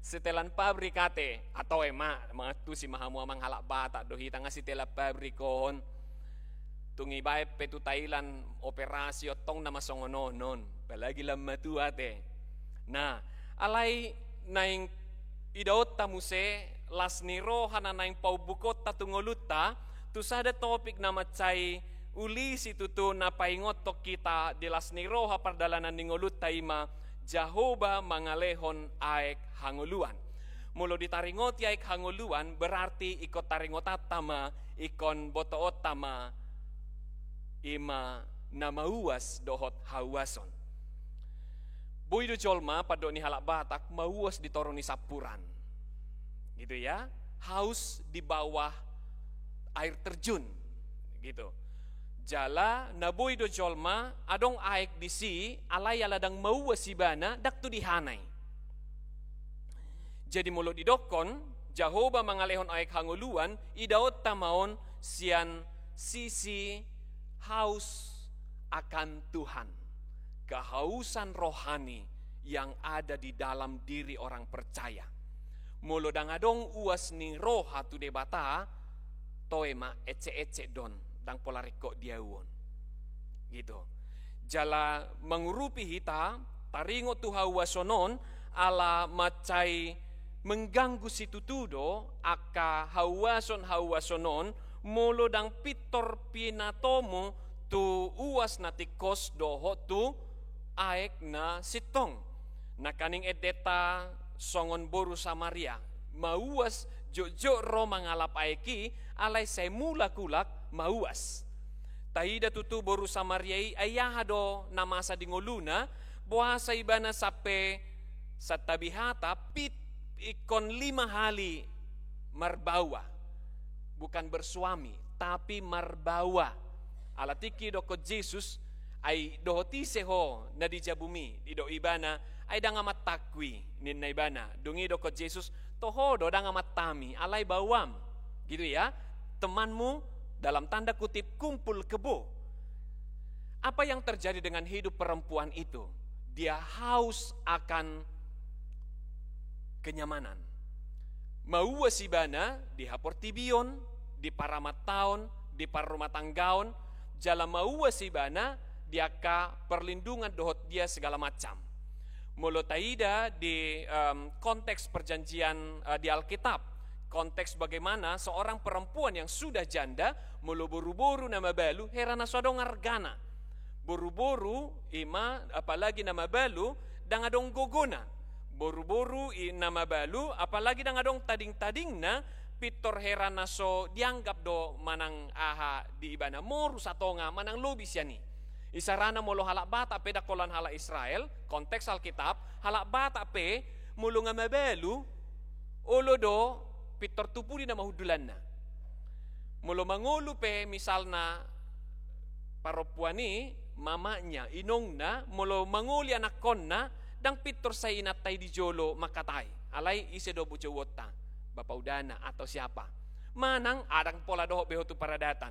Setelan pabrik ate, atau ema, mangantusi ma hamu amang halak Batak do hita nga setelan pabrik on. Tung ibaen pe tu Thailand operasi on tong nama songon on on, apalagi lam matua ate. Nah, alai naeng idaonta muse las ni roha na naeng paumbukonta tu ngolunta, tu sada topik na mansai uli situtu na paingothon hita di las ni roha pardalanan ni ngolunta i ma Jahowa mangalehon aek hangoluan. Molo ditaringoti aek hangoluan, berarti ingkon taringotanta ma, ingkon botoonta ma, i ma na mauas dohot hauason. Boi do jolma, pandok ni halak Batak, mauas di toru ni sampuran. Gitu ya. Haus di bawah air terjun. Gitu. Jala na boi do jolma, adong aek disi, alai ala ndang mauas ibana, ndang tu dihana i. Jadi molo didokkon, Jahowa mangalehon aek hangoluan, idaonta ma on sian sisi haus akan Tuhan. Kehausan rohani yang ada di dalam diri orang percaya. Molo ndang adong uas ni roha tu Debata, toe ma ecek-ecek do on, ndang pola ringkot diahuon. Gitu. Jala mangurupi hita, taringot tu hauason on, ala mansai mengganggu situtu do, angka hauason-hauason on, molo ndang pintor pinatomu tu uas na tingkos dohot tu aek na sintong. Nangkaning endenta songon boru Samaria, mauas jotjot ro mangalap aek i, alai sai mulak-ulak mauas. Taida tutu boru Samaria i, ai aha do na masa di ngoluna, boasa ibana sampe santabi hata pit ingkon lima hali marbaoa. Bukan bersuami, tapi marbaoa. Ala tingki didokkon Jesus, ai dohot ise ho na di jabumi, didok ibana, ai ndang amantangku i, ninna ibana. Dung i didokkon Jesus, toho do ndang amantami, alai baoam. Gitu ya, temanmu dalam tanda kutip kumpul kebo. Apa yang terjadi dengan hidup perempuan itu? Dia haus akan kenyamanan. Mauas ibana di haportibion, di paramantaon, di parrumatanggaon, jala mauas ibana di angka perlindungan dohot dia segala macam. Molo taida di, em, konteks perjanjian, eh, di Alkitab, konteks bagaimana seorang perempuan yang sudah janda, molo boru-boru na mabalu, hera na so adong argana. Boru-boru, ima, apalagi na mabalu, ndang adong gogona. Boru-boru i na mabalu, apalagi ndang adong tading-tadingna, pintor hera na so dianggap do manang aha di ibana, moru satonga manang lobi sian i. Isarana molo halak Batak pe ndang holan halak Israel, konteks Alkitab, halak Batak pe molo nga mabalu, olo do pintor tupudi nama hundulanna. Molo mangolu pe misalna parompuan i, mamanya, inongna, molo mangoli anakkonna, ndang pintor sai inanta i di jolo mangkatai. Alai ise do bojouonta, bapa udana atau siapa. Manang ndang pola dohot be ho tu paradatan.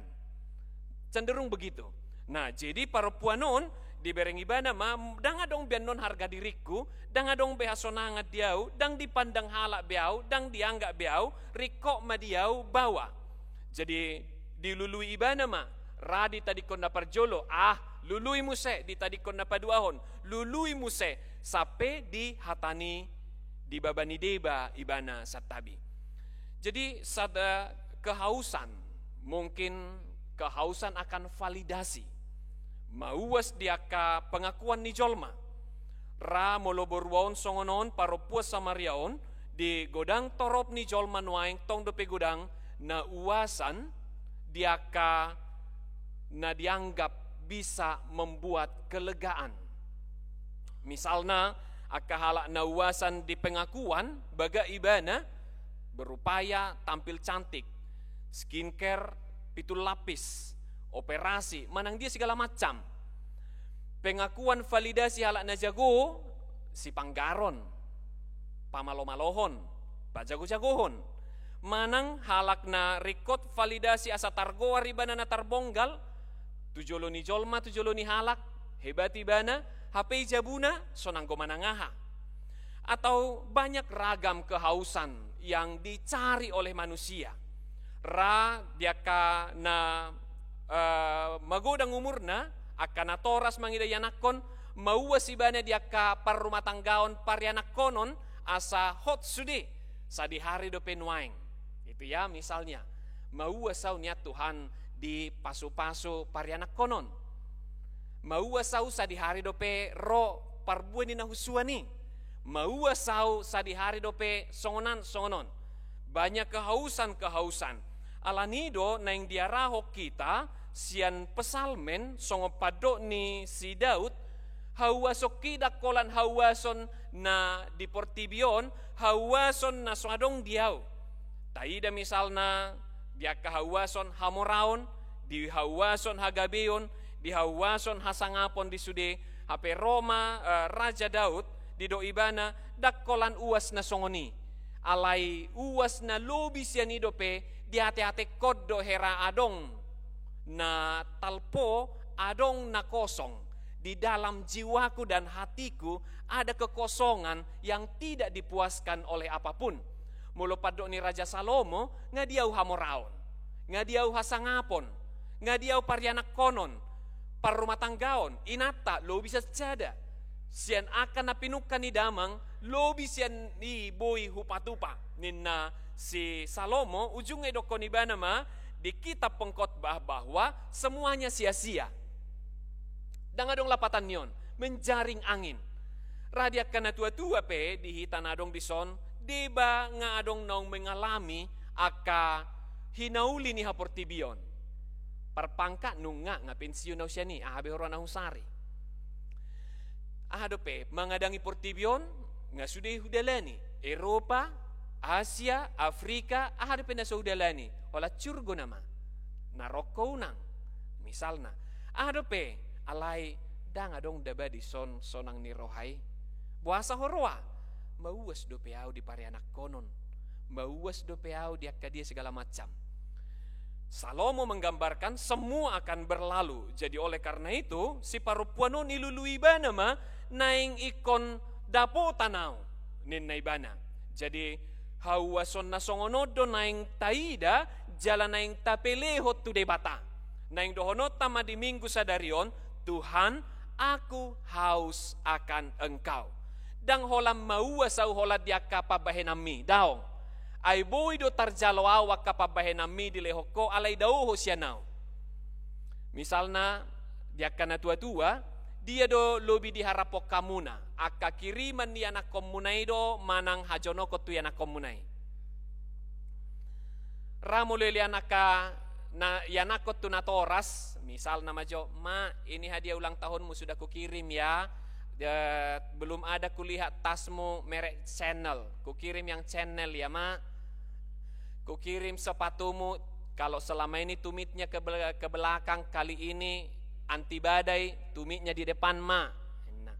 Cenderung begitu. Nah, jadi parompuan on dibereng ibana ma, ndang adong be annon harga diringku, ndang adong be hasonangan di ahu, ndang dipandang halak be ahu, ndang dianggap be ahu, ringkot ma di ahu baoa. Jadi dilului ibana ma, ra ditadingkon na parjolo, ah, lului muse, ditadingkon na paduahon, lului muse, sampe di hata ni, di baba ni deba ibana santabi. Jadi sada kehausan, mungkin kehausan akan validasi. Mauas di angka pengakuan ni jolma. Ra molo borua on songon on, parompuan Samaria on, di godang torop ni jolma nuaeng tong dope godang na uasan di angka na dianggap bisa membuat kelegaan. Misalna, angka halak na uasan di pengakuan, bagak ibana, berupaya tampil cantik, skincare, pitu lapis, operasi, manang dia segala macam. Pengakuan validasi halak na jago, sipanggaron, pamalomalohon, pajagojagohon. Manang halak na ringkot validasi asa targoar ibana na tarbonggal, tu jolo ni jolma, tu jolo ni halak, hebat ibana, hape i jabuna, so nanggo manang aha. Atau banyak ragam kehausan yang dicari oleh manusia. Ra di angka na, eh, magodang umurna, angka natoras mangida ianakkon, mauas ibana di angka parrumatanggaon parianakkonon, asa hot sude, sadihari dope nuaeng. Itu ya, misalnya, mauas ahu nian Tuhan di pasupasu parianakkonon. Mauas ahu sadihari dope ro parbue ni na husuan i. Mauas ahu sadihari dope songon an, songon on. Banyak kehausan-kehausan. Alani do naeng diarahon hita sian Psalmen songon pandok ni si Daud, Hauasonki ndang holan hauason na di portibi on, hauason na so adong di ahu. Taida misalna di angka hauason hamoraon, di hauason hagabeon, di hauason hasangapon di sude, hape ro ma, eh, Raja Daud, didok ibana, ndang holan uas na songon i. Alai uas na lobi sian i dope, diateatehon do hera adong na talpo, adong na kosong. Di dalam jiwaku dan hatiku ada kekosongan yang tidak dipuaskan oleh apapun. Molo pandok ni Raja Salomo, nga di ahu hamoraon, nga di ahu hasangapon, nga di ahu parianakhonon, parrumatanggaon, inanta, lobi sian sada. Sian angka na pinungka ni damang, lobi sian i boi hupatupa. Ninna si Salomo, ujungna didokkon ibana ma di kitab Pengkhotbah bahwa semuanya sia-sia. Ndang adong lapatan ni on, menjaring angin. Ra di angka na tua-tua pe di hita na adong dison, deba nga adong naung mengalami angka hinauli ni haportibion. Parpangkat nunga, nga pensiun ahu sian i, aha be huroha na husari. Aha dope, mangadangi portibi on, nga sude hudalani. Eropa, Asia, Afrika, aha dope na so hudalani. Holan curgo nama. Na rongko unang. Misalna. Aha dope, alai ndang adong daba dison sonang ni roha i. Boasa huroha? Mauas dope ahu di parianakhonon. Mauas dope ahu di angka dia segala macam. Salomo menggambarkan semua akan berlalu. Jadi oleh karena itu, si parompuan on dilului ibana ma naeng ingkon dapotan ahu, ninna ibana. Jadi hauason na songon on do naeng taida jala naeng tapelehon tu Debata. Naeng dohononta ma di Minggu sadari on, Tuhan, aku haus akan Engkau. Ndang holan mauas ahu holan di angka pambahenanmi, daong. Ai boi do tarjalo ahu angka pambahenanmi dilehon Ho, alai dao Ho sian ahu. Misalna, di angka na tua-tua, dia do lobi diharaphon hamuna, angka kiriman ni ianakhonmuna i do manang hajonokon tu ianakhonmuna i. Ra molo ianakhon angka na ianakhon tu natoras, misalna ma jo, "Ma, ini hadiah ulang tahunmu sudah kukirim ya. Eh, belum ada kulihat tasmu merek Chanel. Kukirim yang Chanel ya, Ma. Kukirim sepatumu, kalau selama ini tumitnya ke bel-, ke belakang, kali ini anti badai, tumitnya di depan, Ma." Ninna.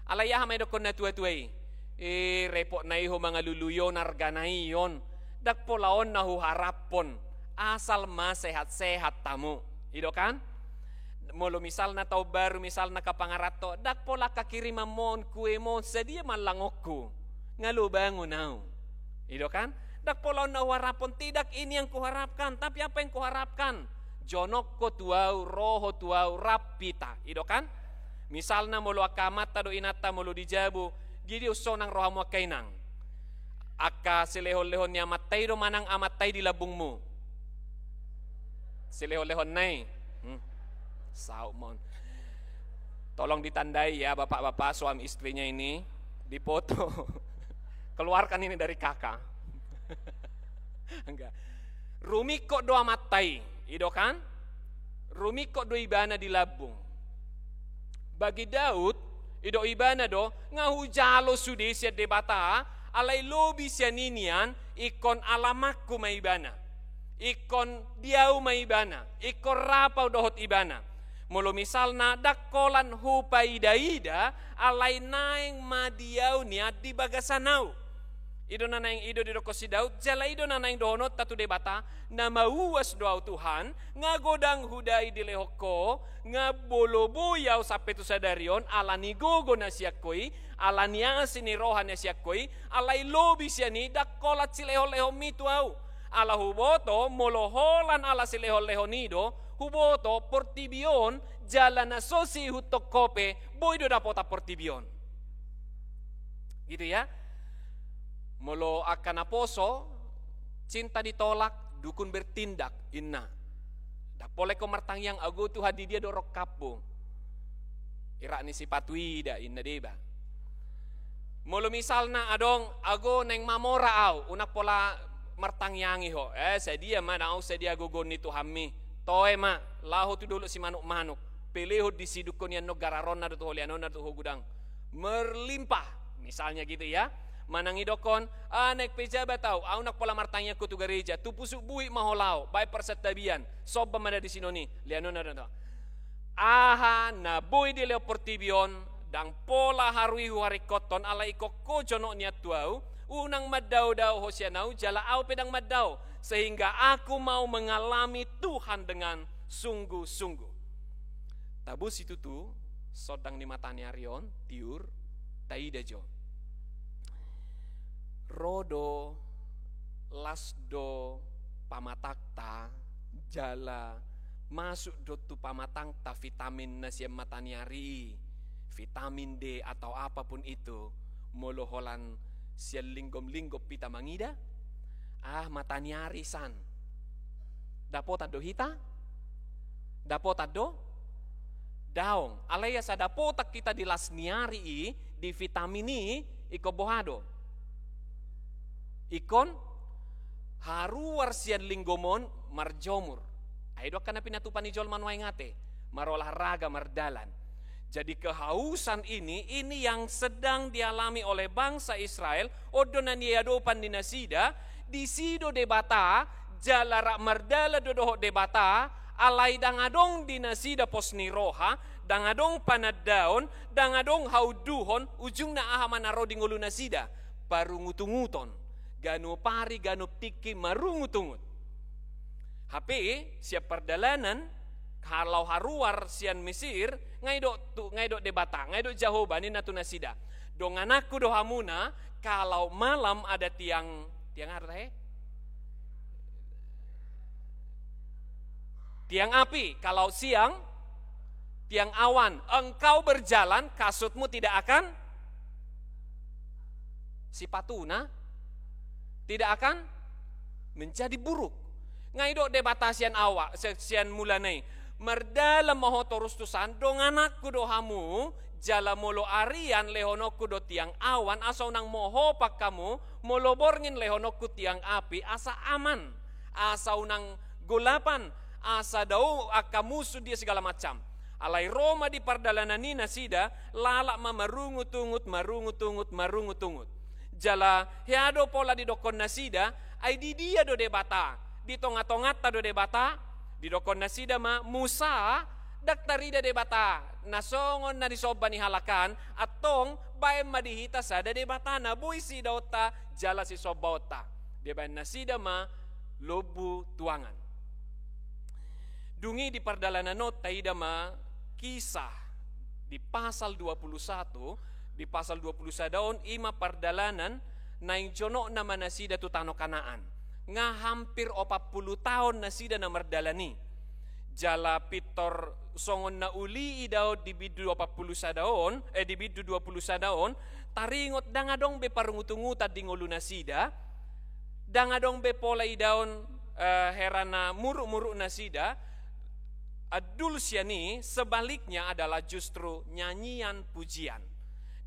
Alai aha ma didokkon na tua-tua i? "Eh, repot na i ho mangalului on, argana i on. Ndang pola on na huharaphon. Asal ma sehat-sehat hamu." I do kan? Molo misalna taon baru, misalna angka pangaranto, "Ndang pola angka kirimanmu on, kuemu on, sadia ma langonku. Nga lobangon ahu." I do kan? "Ndang pola on na huharaphon, tidak ini yang kuharapkan, tapi apa yang kuharapkan? Jonok ho tu ahu, ro ho tu ahu, rap hita." I do kan? Misalna molo angka amanta do inanta molo di jabu, dia do sonang rohamu angka inang? Angka silehon-lehon ni amanta i do manang amanta i di lambungmu? Silehon-lehonna i. Hmm. Saut ma on. Tolong ditandai ya, bapak-bapak, suami istrinya ini, dipoto. Keluarkan ini dari kakak. Enggak. Rumingkot do amanta i, i do kan? Rumingkot do ibana di lambung. Bagi Daud, didok ibana do, nga hujalo sude sian Debata, alai lobi sian i nian, ingkon alamanku ma ibana. Ingkon di ahu ma ibana, ingkon rap ahu dohot ibana. Molo misalna ndang holan hupaida-ida, alai naeng ma di ahu nian di bagasan ahu. I do na naeng, i do didokkon si Daud, jala i do na naeng dohononta tu Debata, na mauas do ahu Tuhan, nga godang hudai dilehon Ho, nga molo boi ahu sampe tu sadari on, ala ni gogo na sian Ho i, ala ni asi ni roha na sian Ho i, alai lobi sian i ndang holan silehon-lehonmi tu ahu. Ala huboto, molo holan ala silehon-lehon i do, huboto portibi on, jala na so siihuthon Ho pe, boi do dapotan portibi on. Gitu ya. Molo angka naposo, cinta ditolak, dukun bertindak, ninna. Ndang pola ingkon martangiang, "Ago Tuhan, di dia do rongkapmu?" Irak ni sipatu i da, ninna deba. Molo misalna adong, "Ago naeng mamora ahu," unang pola martangiangi ho. "Eh, sadia ma, naung sadia gogo ni Tuhanmi. Toe ma, laho tu dolok simanuk-manuk." Pelehon disiduk ho nian, no gararonna do tu ho, leanonna do tu ho godang. Merlimpah, misalnya gitu ya. Manang idokkon, ah, naeng pejabat au, au ndang pola martangiang ho tu gareja, tu pusuk buhit ma ho laho, baen parsantabian, somba ma na disinon i, leanonna do tu ho. Aha na boi dilehon portibi on, ndang pola haru i huharingkothon, ala ingkon ho jonok nian tu au, unang mandao-dao ho sian au, jala au pe ndang mandao, sehingga aku mau mengalami Tuhan dengan sungguh-sungguh. Tabo situtu, sondang ni mataniari on, tiur, taida jo. Ro do, las do pamatangta, jala masuk do tu pamatangta vitamin na sian mataniari i, vitamin D atau apapun itu, molo holan sian linggom-linggom hita mangida, ah, mataniari san. Dapotan do hita? Dapotan do? Daong. Alai asa dapotan hita di las ni ari i, di vitamin i, ingkon boha do? Ingkon haruar sian linggom on marjomur. Ai do angka na pinatupa ni jolma nuaeng ate, marolahraga, mardalan. Jadi kehausan ini, ini yang sedang dialami oleh bangsa Israel, on do na niadopan ni nasida, disi do Debata, jala rap mardalan do dohot Debata, alai ndang adong di nasida pos ni roha, ndang adong panandaon, ndang adong haunduhon, ujungna aha ma na ro di ngolu nasida? Parungutunguton, ganup ari, ganup tingki marungutungut. Hape, sian pardalanan, kalau haruar sian Mesir, nga i do tu, nga i do Debata, nga i do Jahowa, ninna tu nasida. Dongananku do hamuna, kalau malam ada tiang, tiang aha do tahe? Tiang api, kalau siang, tiang awan. Engkau berjalan, kasutmu tidak akan, sipatuna, tidak akan menjadi buruk. Nga i do Debata sian awa, si-, sian mulana i. Mardalan ma ho torus tusan, dongananku do hamu, jala molo arian lehononku do tiang awan, asa unang mohop angkamu, molo borngin lehononku tiang api, asa aman, asa unang golapan, asa dao angka musu dia segala macam. Alai ro ma di pardalanan i nasida, lalap ma marungutungut, marungutungut, marungutungut. Jala hea do pola didokkon nasida, ai di dia do Debata? Di tongatonganta do Debata? Didokkon nasida ma, Musa, ndang tarida Debata na songon na disomba ni halak an, antong baen ma di hita sada Debata na boi siidaonta jala sisombaonta. Dibaen nasida ma lombu tuangan. Dung i di pardalanan on taida ma Kisah di pasal dua puluh satu, di pasal dua puluh sada on, i ma pardalanan naeng jonokna ma nasida tu tano Kanaan. Nga hampir opat puluh taon nasida na mardalan i. Jala pintor songon na uli idaon di bindu opat puluh sada on, eh, di bindu dua puluh sada on, taringot ndang adong be parungutungutan di ngolu nasida, ndang adong be pola idaon, eh, hera na murukmuruk nasida, andul sian i, sebaliknya adalah justru nyanyian pujian.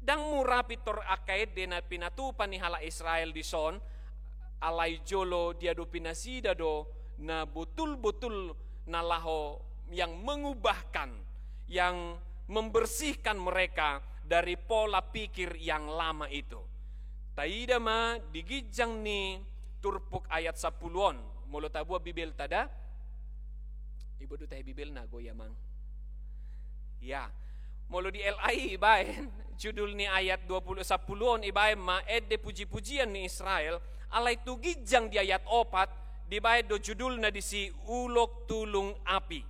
Ndang mura pintor angka ende na pinatupa ni halak Israel dison, alai jolo diadopi nasida do na botul-botul na laho yang mengubahkan, yang membersihkan mereka dari pola pikir yang lama itu. Taida ma di ginjang ni turpuk ayat sampulu on, molo taboan Bibelta da. Ibo do tahe Bibelna, go i amang. Ya. Molo di L A I ibaen, judul ni ayat dua puluh, sampulu on ibaen ma, Ende Pujipujian ni Israel, alai tu ginjang di ayat opat, dibaen do judulna disi Ulok Tulung Api.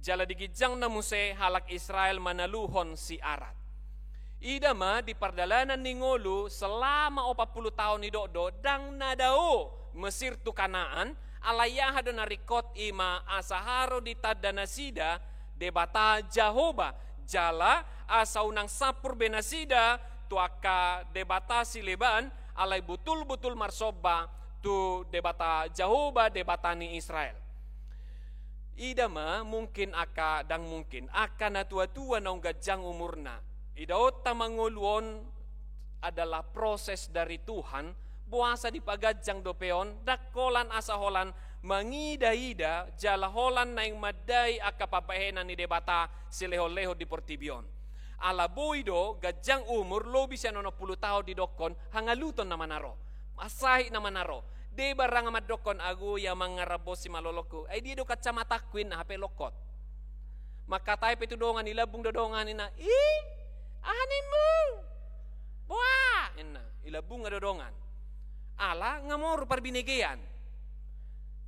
Jala di ginjangna muse halak Israel manaluhon si Arad. Ida ma di pardalanan ni ngolu selama opat puluh taon i do, do ndang na dao Mesir tu Kanaan, alai aha do na ringkot, i ma asa haru ditanda nasida Debata Jahowa, jala asa unang sampur be nasida tu angka debata sileban, alai botul-botul marsomba tu Debata Jahowa, Debata ni Israel. Ida ma mungkin angka, ndang mungkin, angka natuatua naung ganjang umurna. Idaonta ma ngolu on adalah proses dari Tuhan, boasa dipaganjang dope on, ndang holan asa holan Mangida-ida jala holan naeng mandai angka pambahenan ni Debata silehon-lehon di portibi on. Ala boi do ganjang umur lobi sian onom pulu taon didokkon hangaluton nama na ro, mansahit nama na ro. Deba ra nga mandokkon, ago ia mangarambosi ma lolongku, ai dia do kacamatangku inna, hape longkot. Mangkatai pe tu dongan, ilambung do dongan inna, "Ih, aha nimmu? Boa!" inna, ilambung do dongan. Ala nga moru parbinegean.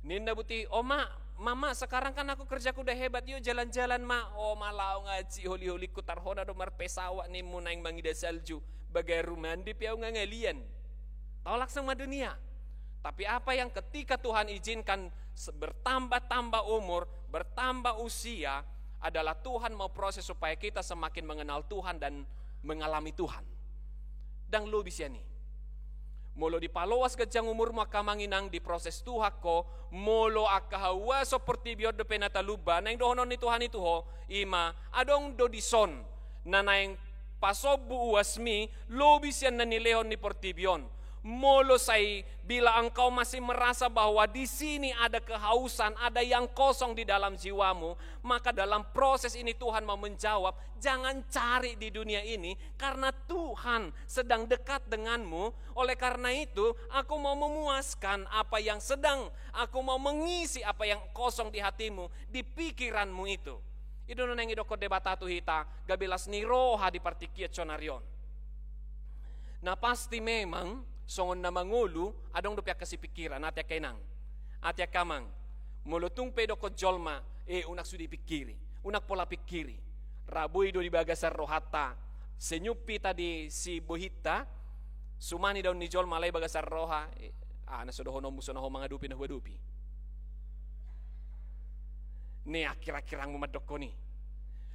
Ninna buti, "O ma, mama, sekarang kan aku kerjaku udah hebat, yuk jalan-jalan ma." "O ma, laho ngaji holi-holingku, tarhona do marpesawat nimmu naeng mangida salju, bagai rumandi pe au nga ngalian." Tolak sama dunia. Tapi apa yang ketika Tuhan izinkan se-, bertambah-tambah umur, bertambah usia, adalah Tuhan mau proses supaya kita semakin mengenal Tuhan dan mengalami Tuhan. Ndang lobi sian i. Molo dipaloas ganjang umurmu angka amang inang, diproses Tuhan ho, molo angka hauason portibi on dope na talumba, naeng dohonon ni Tuhan i tu ho, i ma, adong do dison na naeng pasombu uasmi lobi sian na nilehon ni portibi on. Molo sai bila engkau masih merasa bahwa di sini ada kehausan, ada yang kosong di dalam jiwamu, maka dalam proses ini Tuhan mau menjawab, jangan cari di dunia ini, karena Tuhan sedang dekat denganmu. Oleh karena itu, aku mau memuaskan apa yang sedang, aku mau mengisi apa yang kosong di hatimu, di pikiranmu itu. I do na naeng didokkon Debata tu hita, gabe las ni roha di partingkian saonari on. Na pasti memang, songon na mangolu, adong dope angka sipingkiran, ate angka inang, ate angka amang. Molo tung pe didokkon jolma, "Eh, unang sude pingkiri, unang pola pingkiri." Ra boi do di bagasan rohanta, senyum hita di sibohinta, suman idaon ni jolma alai bagasan roha, "Eh, aha na so dohononmu, so na ho mangadopi na huadopi." Nian kira-kirangmu mandokkon i.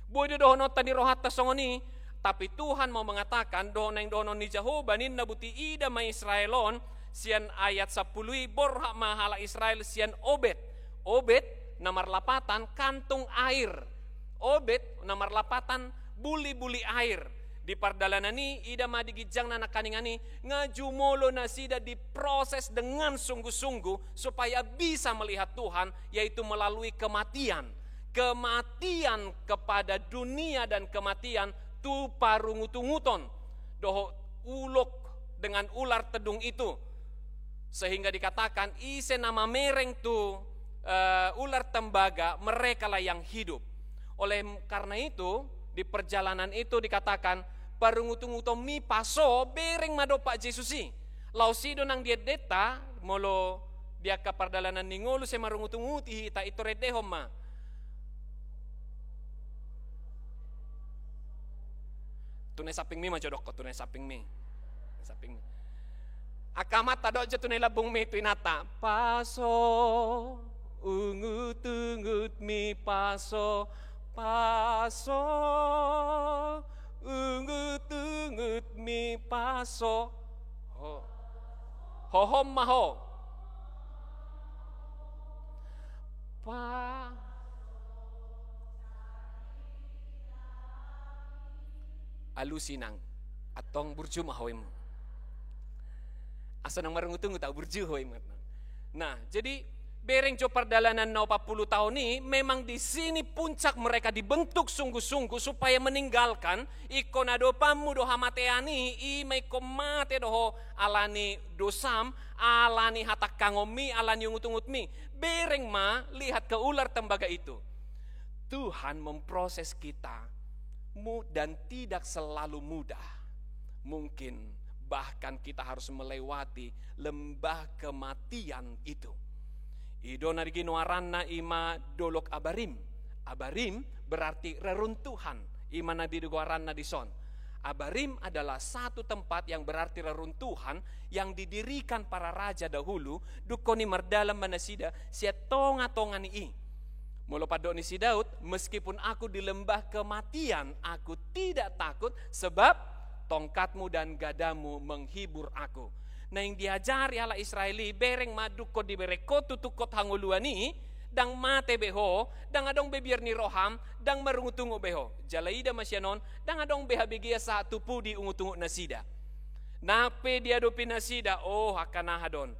Boi do dohononta ni rohanta songon i, tapi Tuhan mau mengatakan, dohon naeng dohonon ni Jahowa ninna buti, ida ma Israel on, sian ayat sampulu i, borhat ma halak Israel sian obet. Obet na marlapatan kantung air. Obet na marlapatan buli-buli air. Di pardalanan i, ida ma di ginjang na nangkaningan i, nga jumolo nasida diproses dengan sungguh-sungguh supaya bisa melihat Tuhan, yaitu melalui kematian. Kematian kepada dunia dan kematian tu parungutunguton dohot ulok dengan ular tedung itu. Sehingga dikatakan, ise na mamereng tu, eh, ular tembaga, merekalah yang hidup. Oleh karena itu, di perjalanan itu dikatakan, parungutungutonmi paso, bereng ma dompak Jesus i. Laos i do nang di endenta, molo di angka pardalanan ni ngolu sai marungutunguti hita, i tor endehon ma. Tu na sampingmi ma jo dokkon, tu na sampingmi. Sampingmi. Angka amanta, dok jo tu na lambungmi, tu inanta. Paso, ungut-ungutmi paso, paso, ungut-ungutmi paso. Ho. Hohom ma ho. Pa. Alusi nang. Antong burju ma ho immu. Asa nang marungutungut au, burju ho immu. Nah, jadi bereng jo pardalanan na opat puluh tahun i, memang di sini puncak mereka dibentuk sungguh-sungguh supaya meninggalkan, ingkon adopanmu do hamatean i, i ma ingkon mate do ho ala ni dosam, ala ni hatangkangonmi, ala ni ungut-ungutmi. Bereng ma, lihat ke ular tembaga itu. Tuhan memproses kita mu-, dan tidak selalu mudah. Mungkin bahkan kita harus melewati lembah kematian itu. I do na di ginoaranna i ma Dolok Abarim. Abarim berarti reruntuhan. I ma na di goaranna dison. Abarim adalah satu tempat yang berarti reruntuhan yang didirikan para raja dahulu, dungkon i mardalan ma nasida sian tonga-tonga ni i. Molo pandok ni si Daud, "Meskipun aku di lembah kematian, aku tidak takut, sebab tongkatmu dan gadamu menghibur aku." Naeng diajari halak Israel i, bereng ma dungkon dibereng ho tu tungkot hangoluan i, ndang mate be ho, ndang adong be biar ni roham, ndang marungutungut be ho. Jala ida ma sian on, ndang adong be habegean sahat tu pudi ungut-ungut nasida. Nang pe diadopi nasida, oh, angka na aha do on.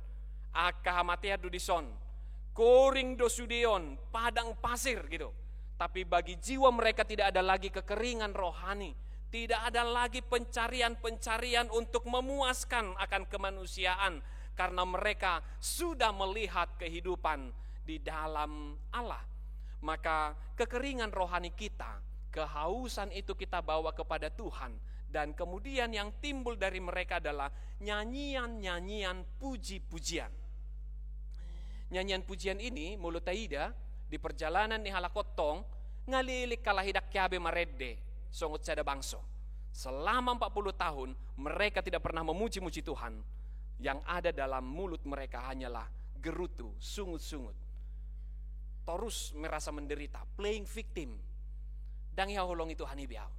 Angka hamatean do dison. Koring do sude on, padang pasir gitu. Tapi bagi jiwa mereka tidak ada lagi kekeringan rohani. Tidak ada lagi pencarian-pencarian untuk memuaskan akan kemanusiaan, karena mereka sudah melihat kehidupan di dalam Allah. Maka kekeringan rohani kita, kehausan itu kita bawa kepada Tuhan. Dan kemudian yang timbul dari mereka adalah nyanyian-nyanyian puji-pujian. Nyanyian pujian ini, molo taida, di perjalanan ni halak on tong, nga leleng halak i, ndang hea be marende songon sada bangso. Selama empat puluh tahun, mereka tidak pernah memuji-muji Tuhan. Yang ada dalam mulut mereka hanyalah gerutu, sungut-sungut. Torus merasa menderita, playing victim. Ndang dihaholongi Tuhan i be ahu.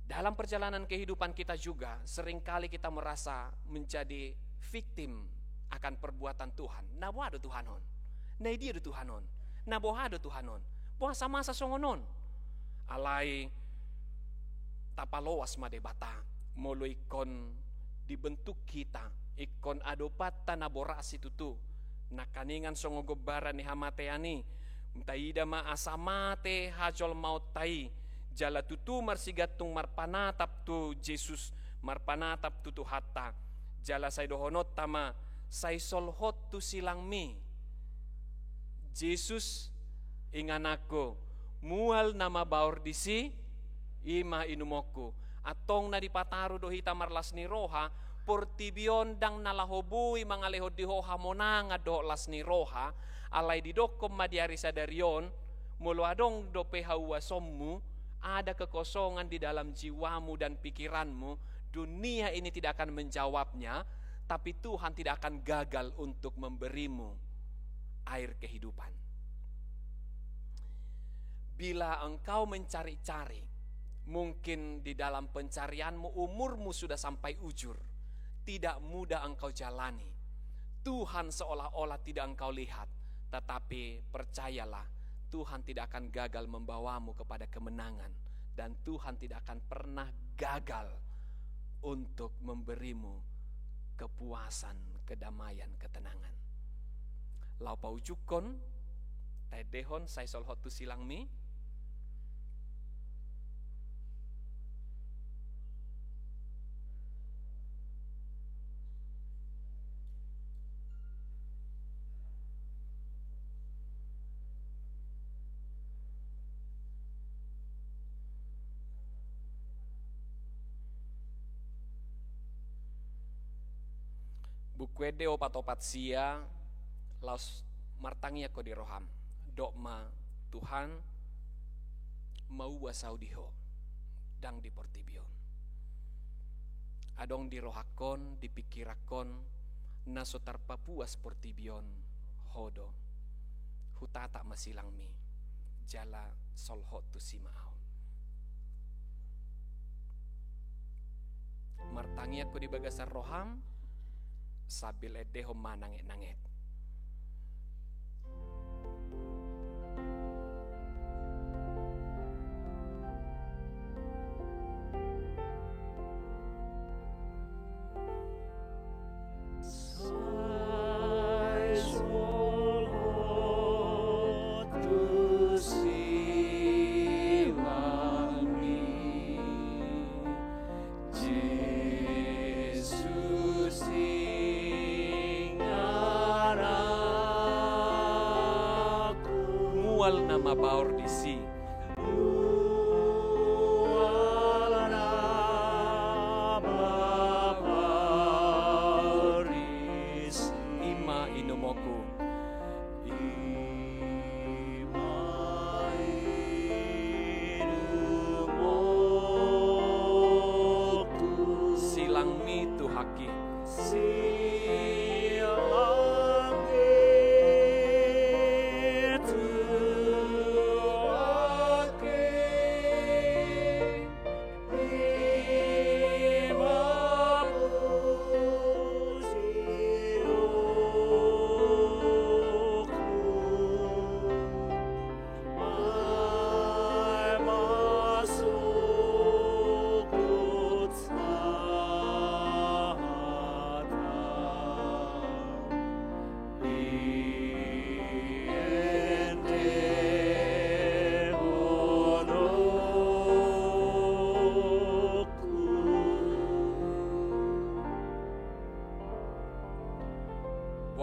Dalam perjalanan kehidupan kita juga, seringkali kita merasa menjadi victim akan perbuatan Tuhan. Na boha do Tuhan on? Na idia do Tuhan on? Na boha do Tuhan on? Boasa masa songon on? Alai tapaloas ma Debata, molo ingkon dibentuk hita, ingkon adopanta na borat situtu, nangkiningan songon gombaran ni hamatean i. Taida ma asa mate hajolmaonta i, jala tutu marsigantung marpanatap tu Jesus, marpanatap tu Tuhanta. Jala sai dohononta ma, sai solhot tu silangmi, Jesus, ingananku, mual na mabaor disi, i ma inumonku. Antong na dipataru do hita marlas ni roha, portibi on ndang na laho boi mangalehon di ho hamonangan dohot las ni roha, alai didokkon ma di ari sadari on, molo adong dope hauasonmu, ada kekosongan di dalam jiwamu dan pikiranmu, dunia ini tidak akan menjawabnya, tapi Tuhan tidak akan gagal untuk memberimu air kehidupan. Bila engkau mencari-cari, mungkin di dalam pencarianmu umurmu sudah sampai ujur, tidak mudah engkau jalani. Tuhan seolah-olah tidak engkau lihat, tetapi percayalah, Tuhan tidak akan gagal membawamu kepada kemenangan, dan Tuhan tidak akan pernah gagal untuk memberimu kepuasan, kedamaian, ketenangan. Laho paujungkon, taendehon, sai solhot tu silangmi. Buku Ende opat opat sia, laos martangiang ho di roham. Dok ma, Tuhan, mauas ahu di Ho, ndang di portibi on. Adong di rohangkon, di pingkiranghon, na so tarpapuas portibi on, Ho do. Hutatap ma silangmi, jala solhot tusi ma ahu. Martangiang ho di bagasan roham, sambil endehon ma nanget-nanget. Sai solhot tu silangmi, Jesus ingananku. Mual na mabaor disi. Mual na mabaor disi. I ma inumonku. I ma inumonku. Silangmi tu haki. Silangmi tu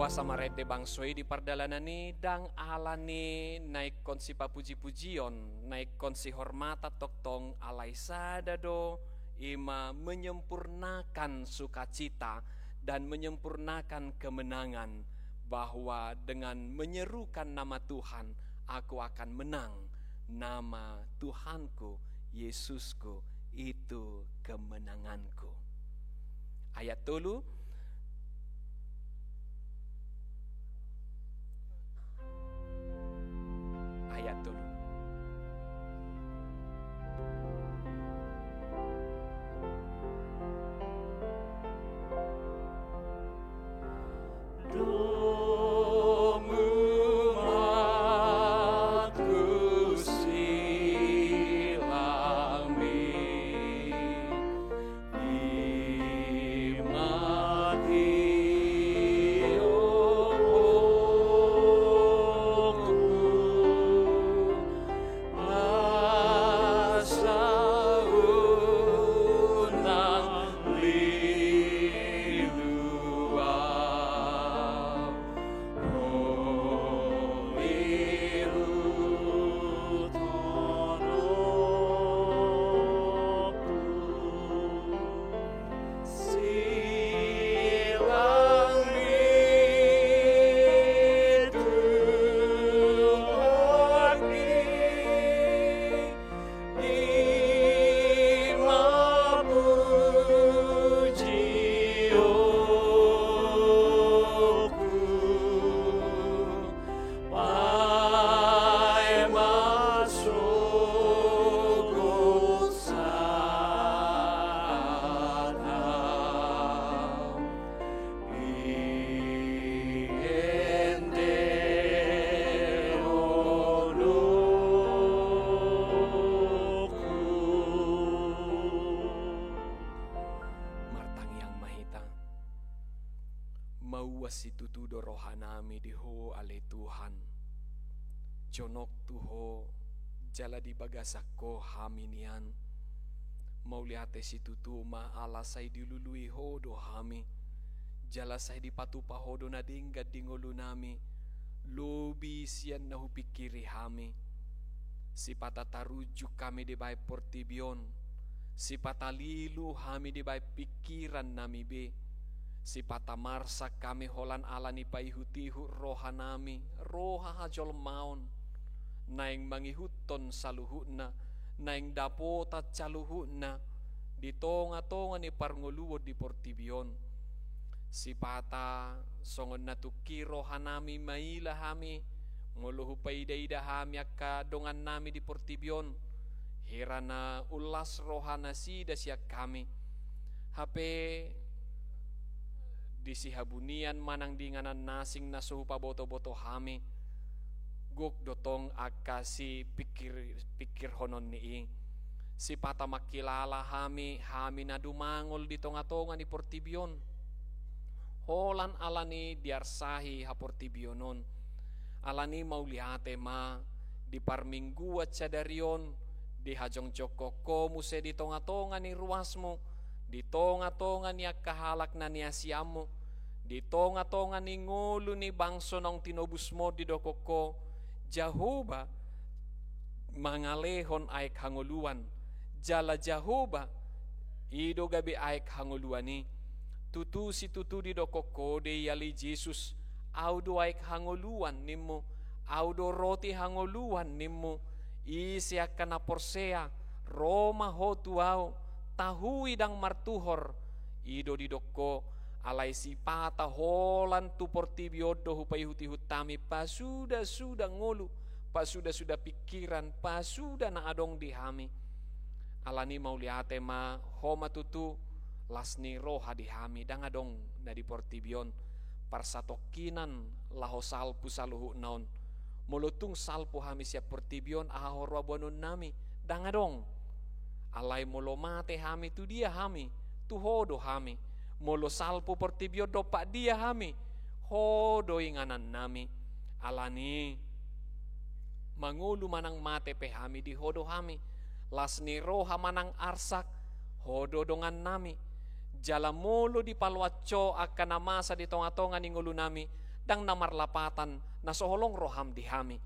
Samarende bangso i di pardalanan i, ndang ala ni na ingkon sipapuji-pujion, na ingkon sihormatan tongtong, alai sada do, i ma menyempurnakan sukacita dan menyempurnakan kemenangan, bahwa dengan menyerukan nama Tuhan, aku akan menang. Nama Tuhanku, Yesusku, itu kemenanganku. Ayat tolu. Ayat tolu. Dung umatku silang mi, i ma tiodoku, asa unang lilu au. I ma pujionku, paima sogot saat au. Martangiang ma hita. Mauas situtu do rohanami di Ho ale Tuhan. Jonok tu Ho, jala di bagasan Ho hami nian. Mauliate situtu ma ala sai dilului Ho do hami, jala sai dipatupa Ho do na denggan di ngolunami, lobi sian na hupingkiri hami. Sipata tarunjung hami dibahen portibi on, sipata lilu hami dibahen pingkirannami be, sipata marsak hami holan ala ni paihutihut rohanami, roha hajolmaon, naeng mangihuthon saluhutna, naeng dapotan saluhutna di tongatonga ni parngoluon di portibi on. Sipata songon na tungki rohanami maila hami, molo hupaidaida hami angka dongannami di portibi on, hira na unlas rohanasida sian hami. Hape di sihabunian manang di inganan na asing na so hupabotoboto hami, gok do tong angka sipingkir-, pingkirhonon ni i. Sipata mangkilala hami, hami na dumangol di tongatonga ni portibi on, holan ala ni diarsahi haportibion on. Ala ni mauliate ma, di parmingguan sadari on, dihajongjongkon Ho muse di tongatonga ni ruasmu, di tongatonga ni angka halak na niasianmu, di tongatonga ni ngolu ni bangso naung tinobusmu on, didok Ho, Jahowa mangalehon aek hangoluan, jala Jahowa i do gabe aek hangoluan i. Tutu situtu didok Ho do i ale Jesus, Ahu do aek hangoluan nimmu, Ahu do roti hangoluan nimmu. Ise angka na porsea, ro ma ho tu Ahu, tahui ndang martuhor. I do didok Ho, alai sipata holan tu portibi on do hupaihutihut hami pasudasuda ngolu, pasudasuda pingkiran, pasuda na adong di hami. Ala ni mauliate ma, Ho ma tutu las ni roha di hami, ndang adong na di portibi on parsatongkinan laho salpu saluhutna on. Molo tung salpu hami sian portibi on, aha roha boanonnami? Ndang adong. Alai molo mate hami, tu dia hami? Tu Ho do hami. Molo salpu portibi on, dompak dia hami? Ho do inganannami. Ala ni mangolu manang mate pe hami, di Ho do hami. Las ni roha manang arsak, Ho do dongannami. Jala molo dipaloas Ho angka na masa di tongatonga ni ngolunami, ndang na marlapatan na so holong roham di hami.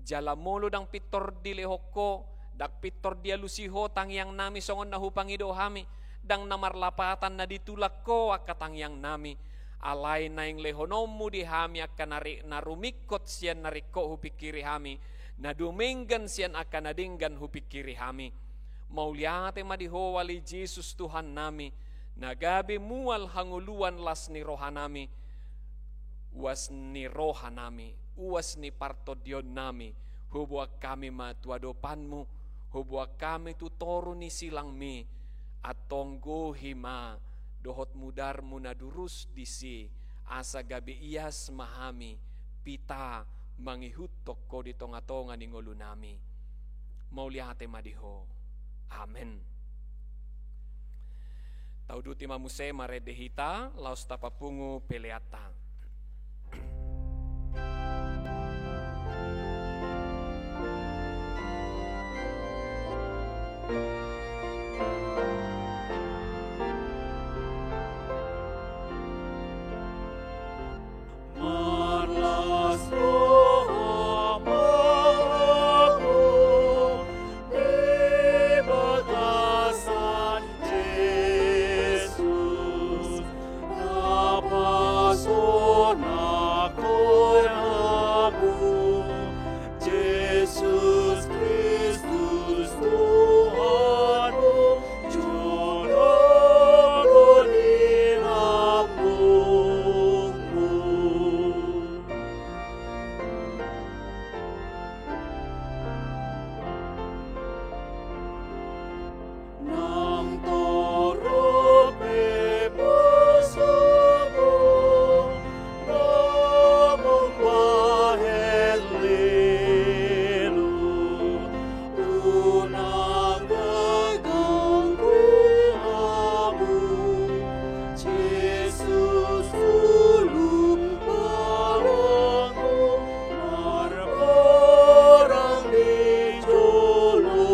Jala molo ndang pintor dilehon Ho, ndang pintor dialusi Ho tangiangnami songon na hupangido hami, ndang na marlapatan na ditulak Ho angka tangiangnami. Alai naeng lehononmu di hami angka na ri-, na rumingkot sian na ringkot hupingkiri hami, na dumenggan sian angka na denggan hupingkiri hami. Mauliate ma di Ho ale Jesus Tuhannami, na gabe mual hangoluan las ni rohanami, uas ni rohanami, uas ni partondionnami, huboan hami ma tu adopanmu, huboan hami tu toru ni silangmi, antong gohi ma dohot mudarmu na durus disi, asa gabe ias ma hami, pita mangihuthon Ho di tonga-tonga ni ngolunami. Mauliate ma di Ho. Amen. Tauduti ma muse marende hita, laos tapapungu peleanta. Marlas roha ma hamu di bagasan Jesus, na pasonanghon hamu, Jesus Kristus Tuhanmu, jolo di lambungmu. Nang torop pe musuhmu, nang umbahen lelu, unang ganggu hamu. Jesus, ulu parangmu, marparang di jolomu.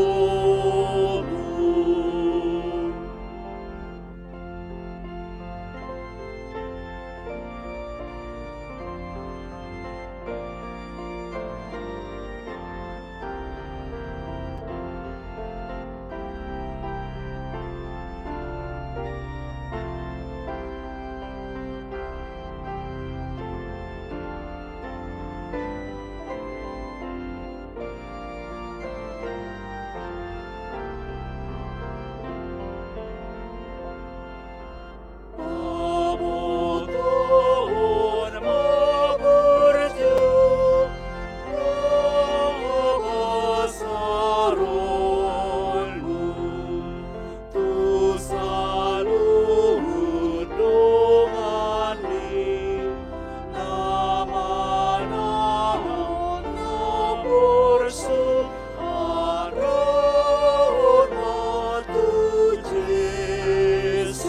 Pabotohon ma burju, na basaronmu, tu saluhut dongan i, na manaon na porsuk, haroro ma tu Jesus.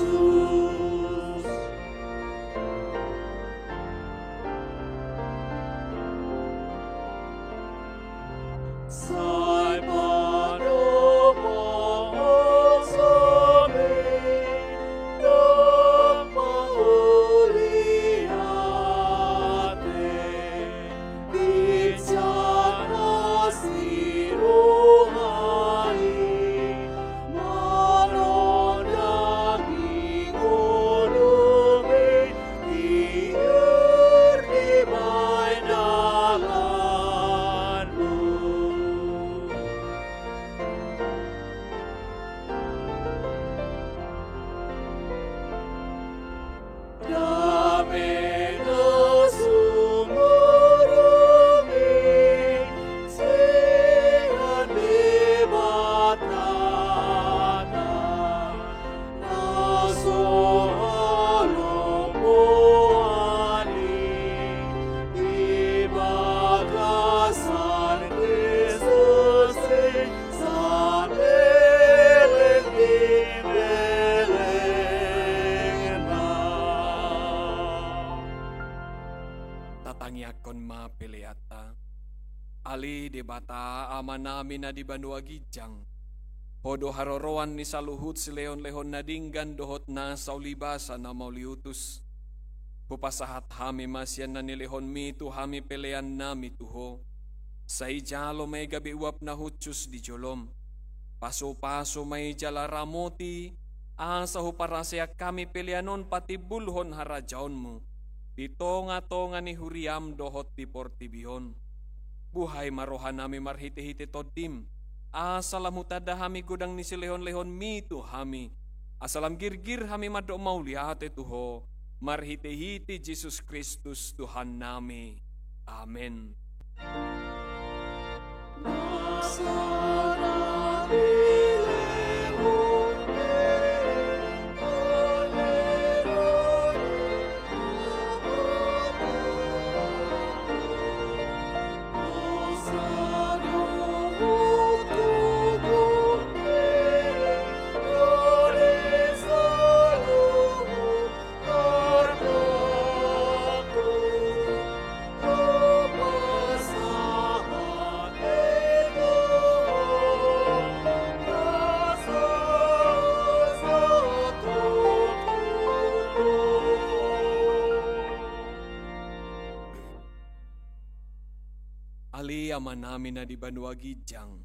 Sai padomu hosomi, domma holiate, binsat na siroha i, manondangi ngolumi, tiur di baen dalanmu. Dame na sumurung i, sian Debata na, na so halomboan i, di bagasan Kristus i, saleleng ni lelengna. Tatangianghon ma peleanta. Ale Debata Amanami na di banua ginjang, Ho do haroroan ni saluhut silehonlehon na denggan dohot na saulibasa na mauliutus. Hupasahat hami ma sian na nilehonmi tu hami peleannami tu Ho. Sai jalo ma i gabe uap na hushus di jolom. Pasupasu ma i jala ramoti, asa huparaseak hami pelean on patimbulhon harajaonmu di tongatonga ni huriam dohot di portibi on. Buhai ma rohanami marhitehite Tondim, asa lam hutanda hami godang ni silehonlehonmi tu hami, asa lam girgir hami mandok mauliate tu Ho, marhitehite Jesus Kristus Tuhannami. Amen. Ale Amanami na di banua ginjang,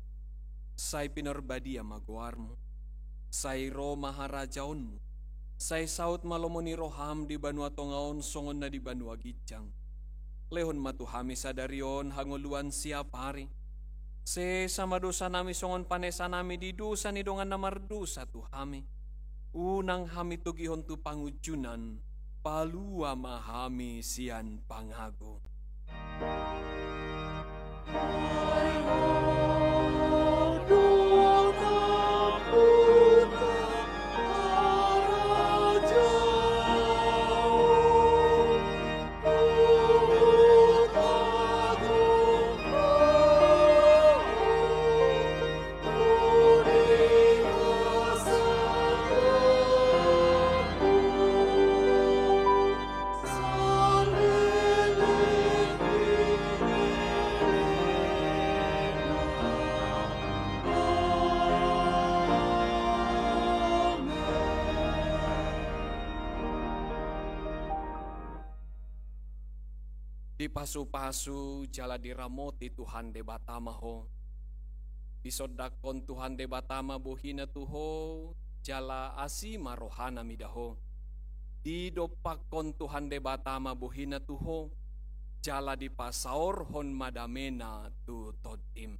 sai pinarbadia ma goarmu. Sai ro ma harajaonmu. Sai saut ma lomo ni roham di banua tonga on songon na di banua ginjang. Lehon ma tu hami sadari on hangoluan siapari. Sesa ma dosanami songon panesanami di dosa ni dongan na mardosa tu hami. Unang hami togihon tu pangunjunan, palua ma hami sian pangago. Dipasupasu jala diramoti Tuhan Debata ma ho. Disondangkon Tuhan Debata ma bohina tu ho, jala asi ma rohana mida ho. Didompakkon Tuhan Debata ma bohina tu ho, jala dipasaorhon ma damena tu tondim.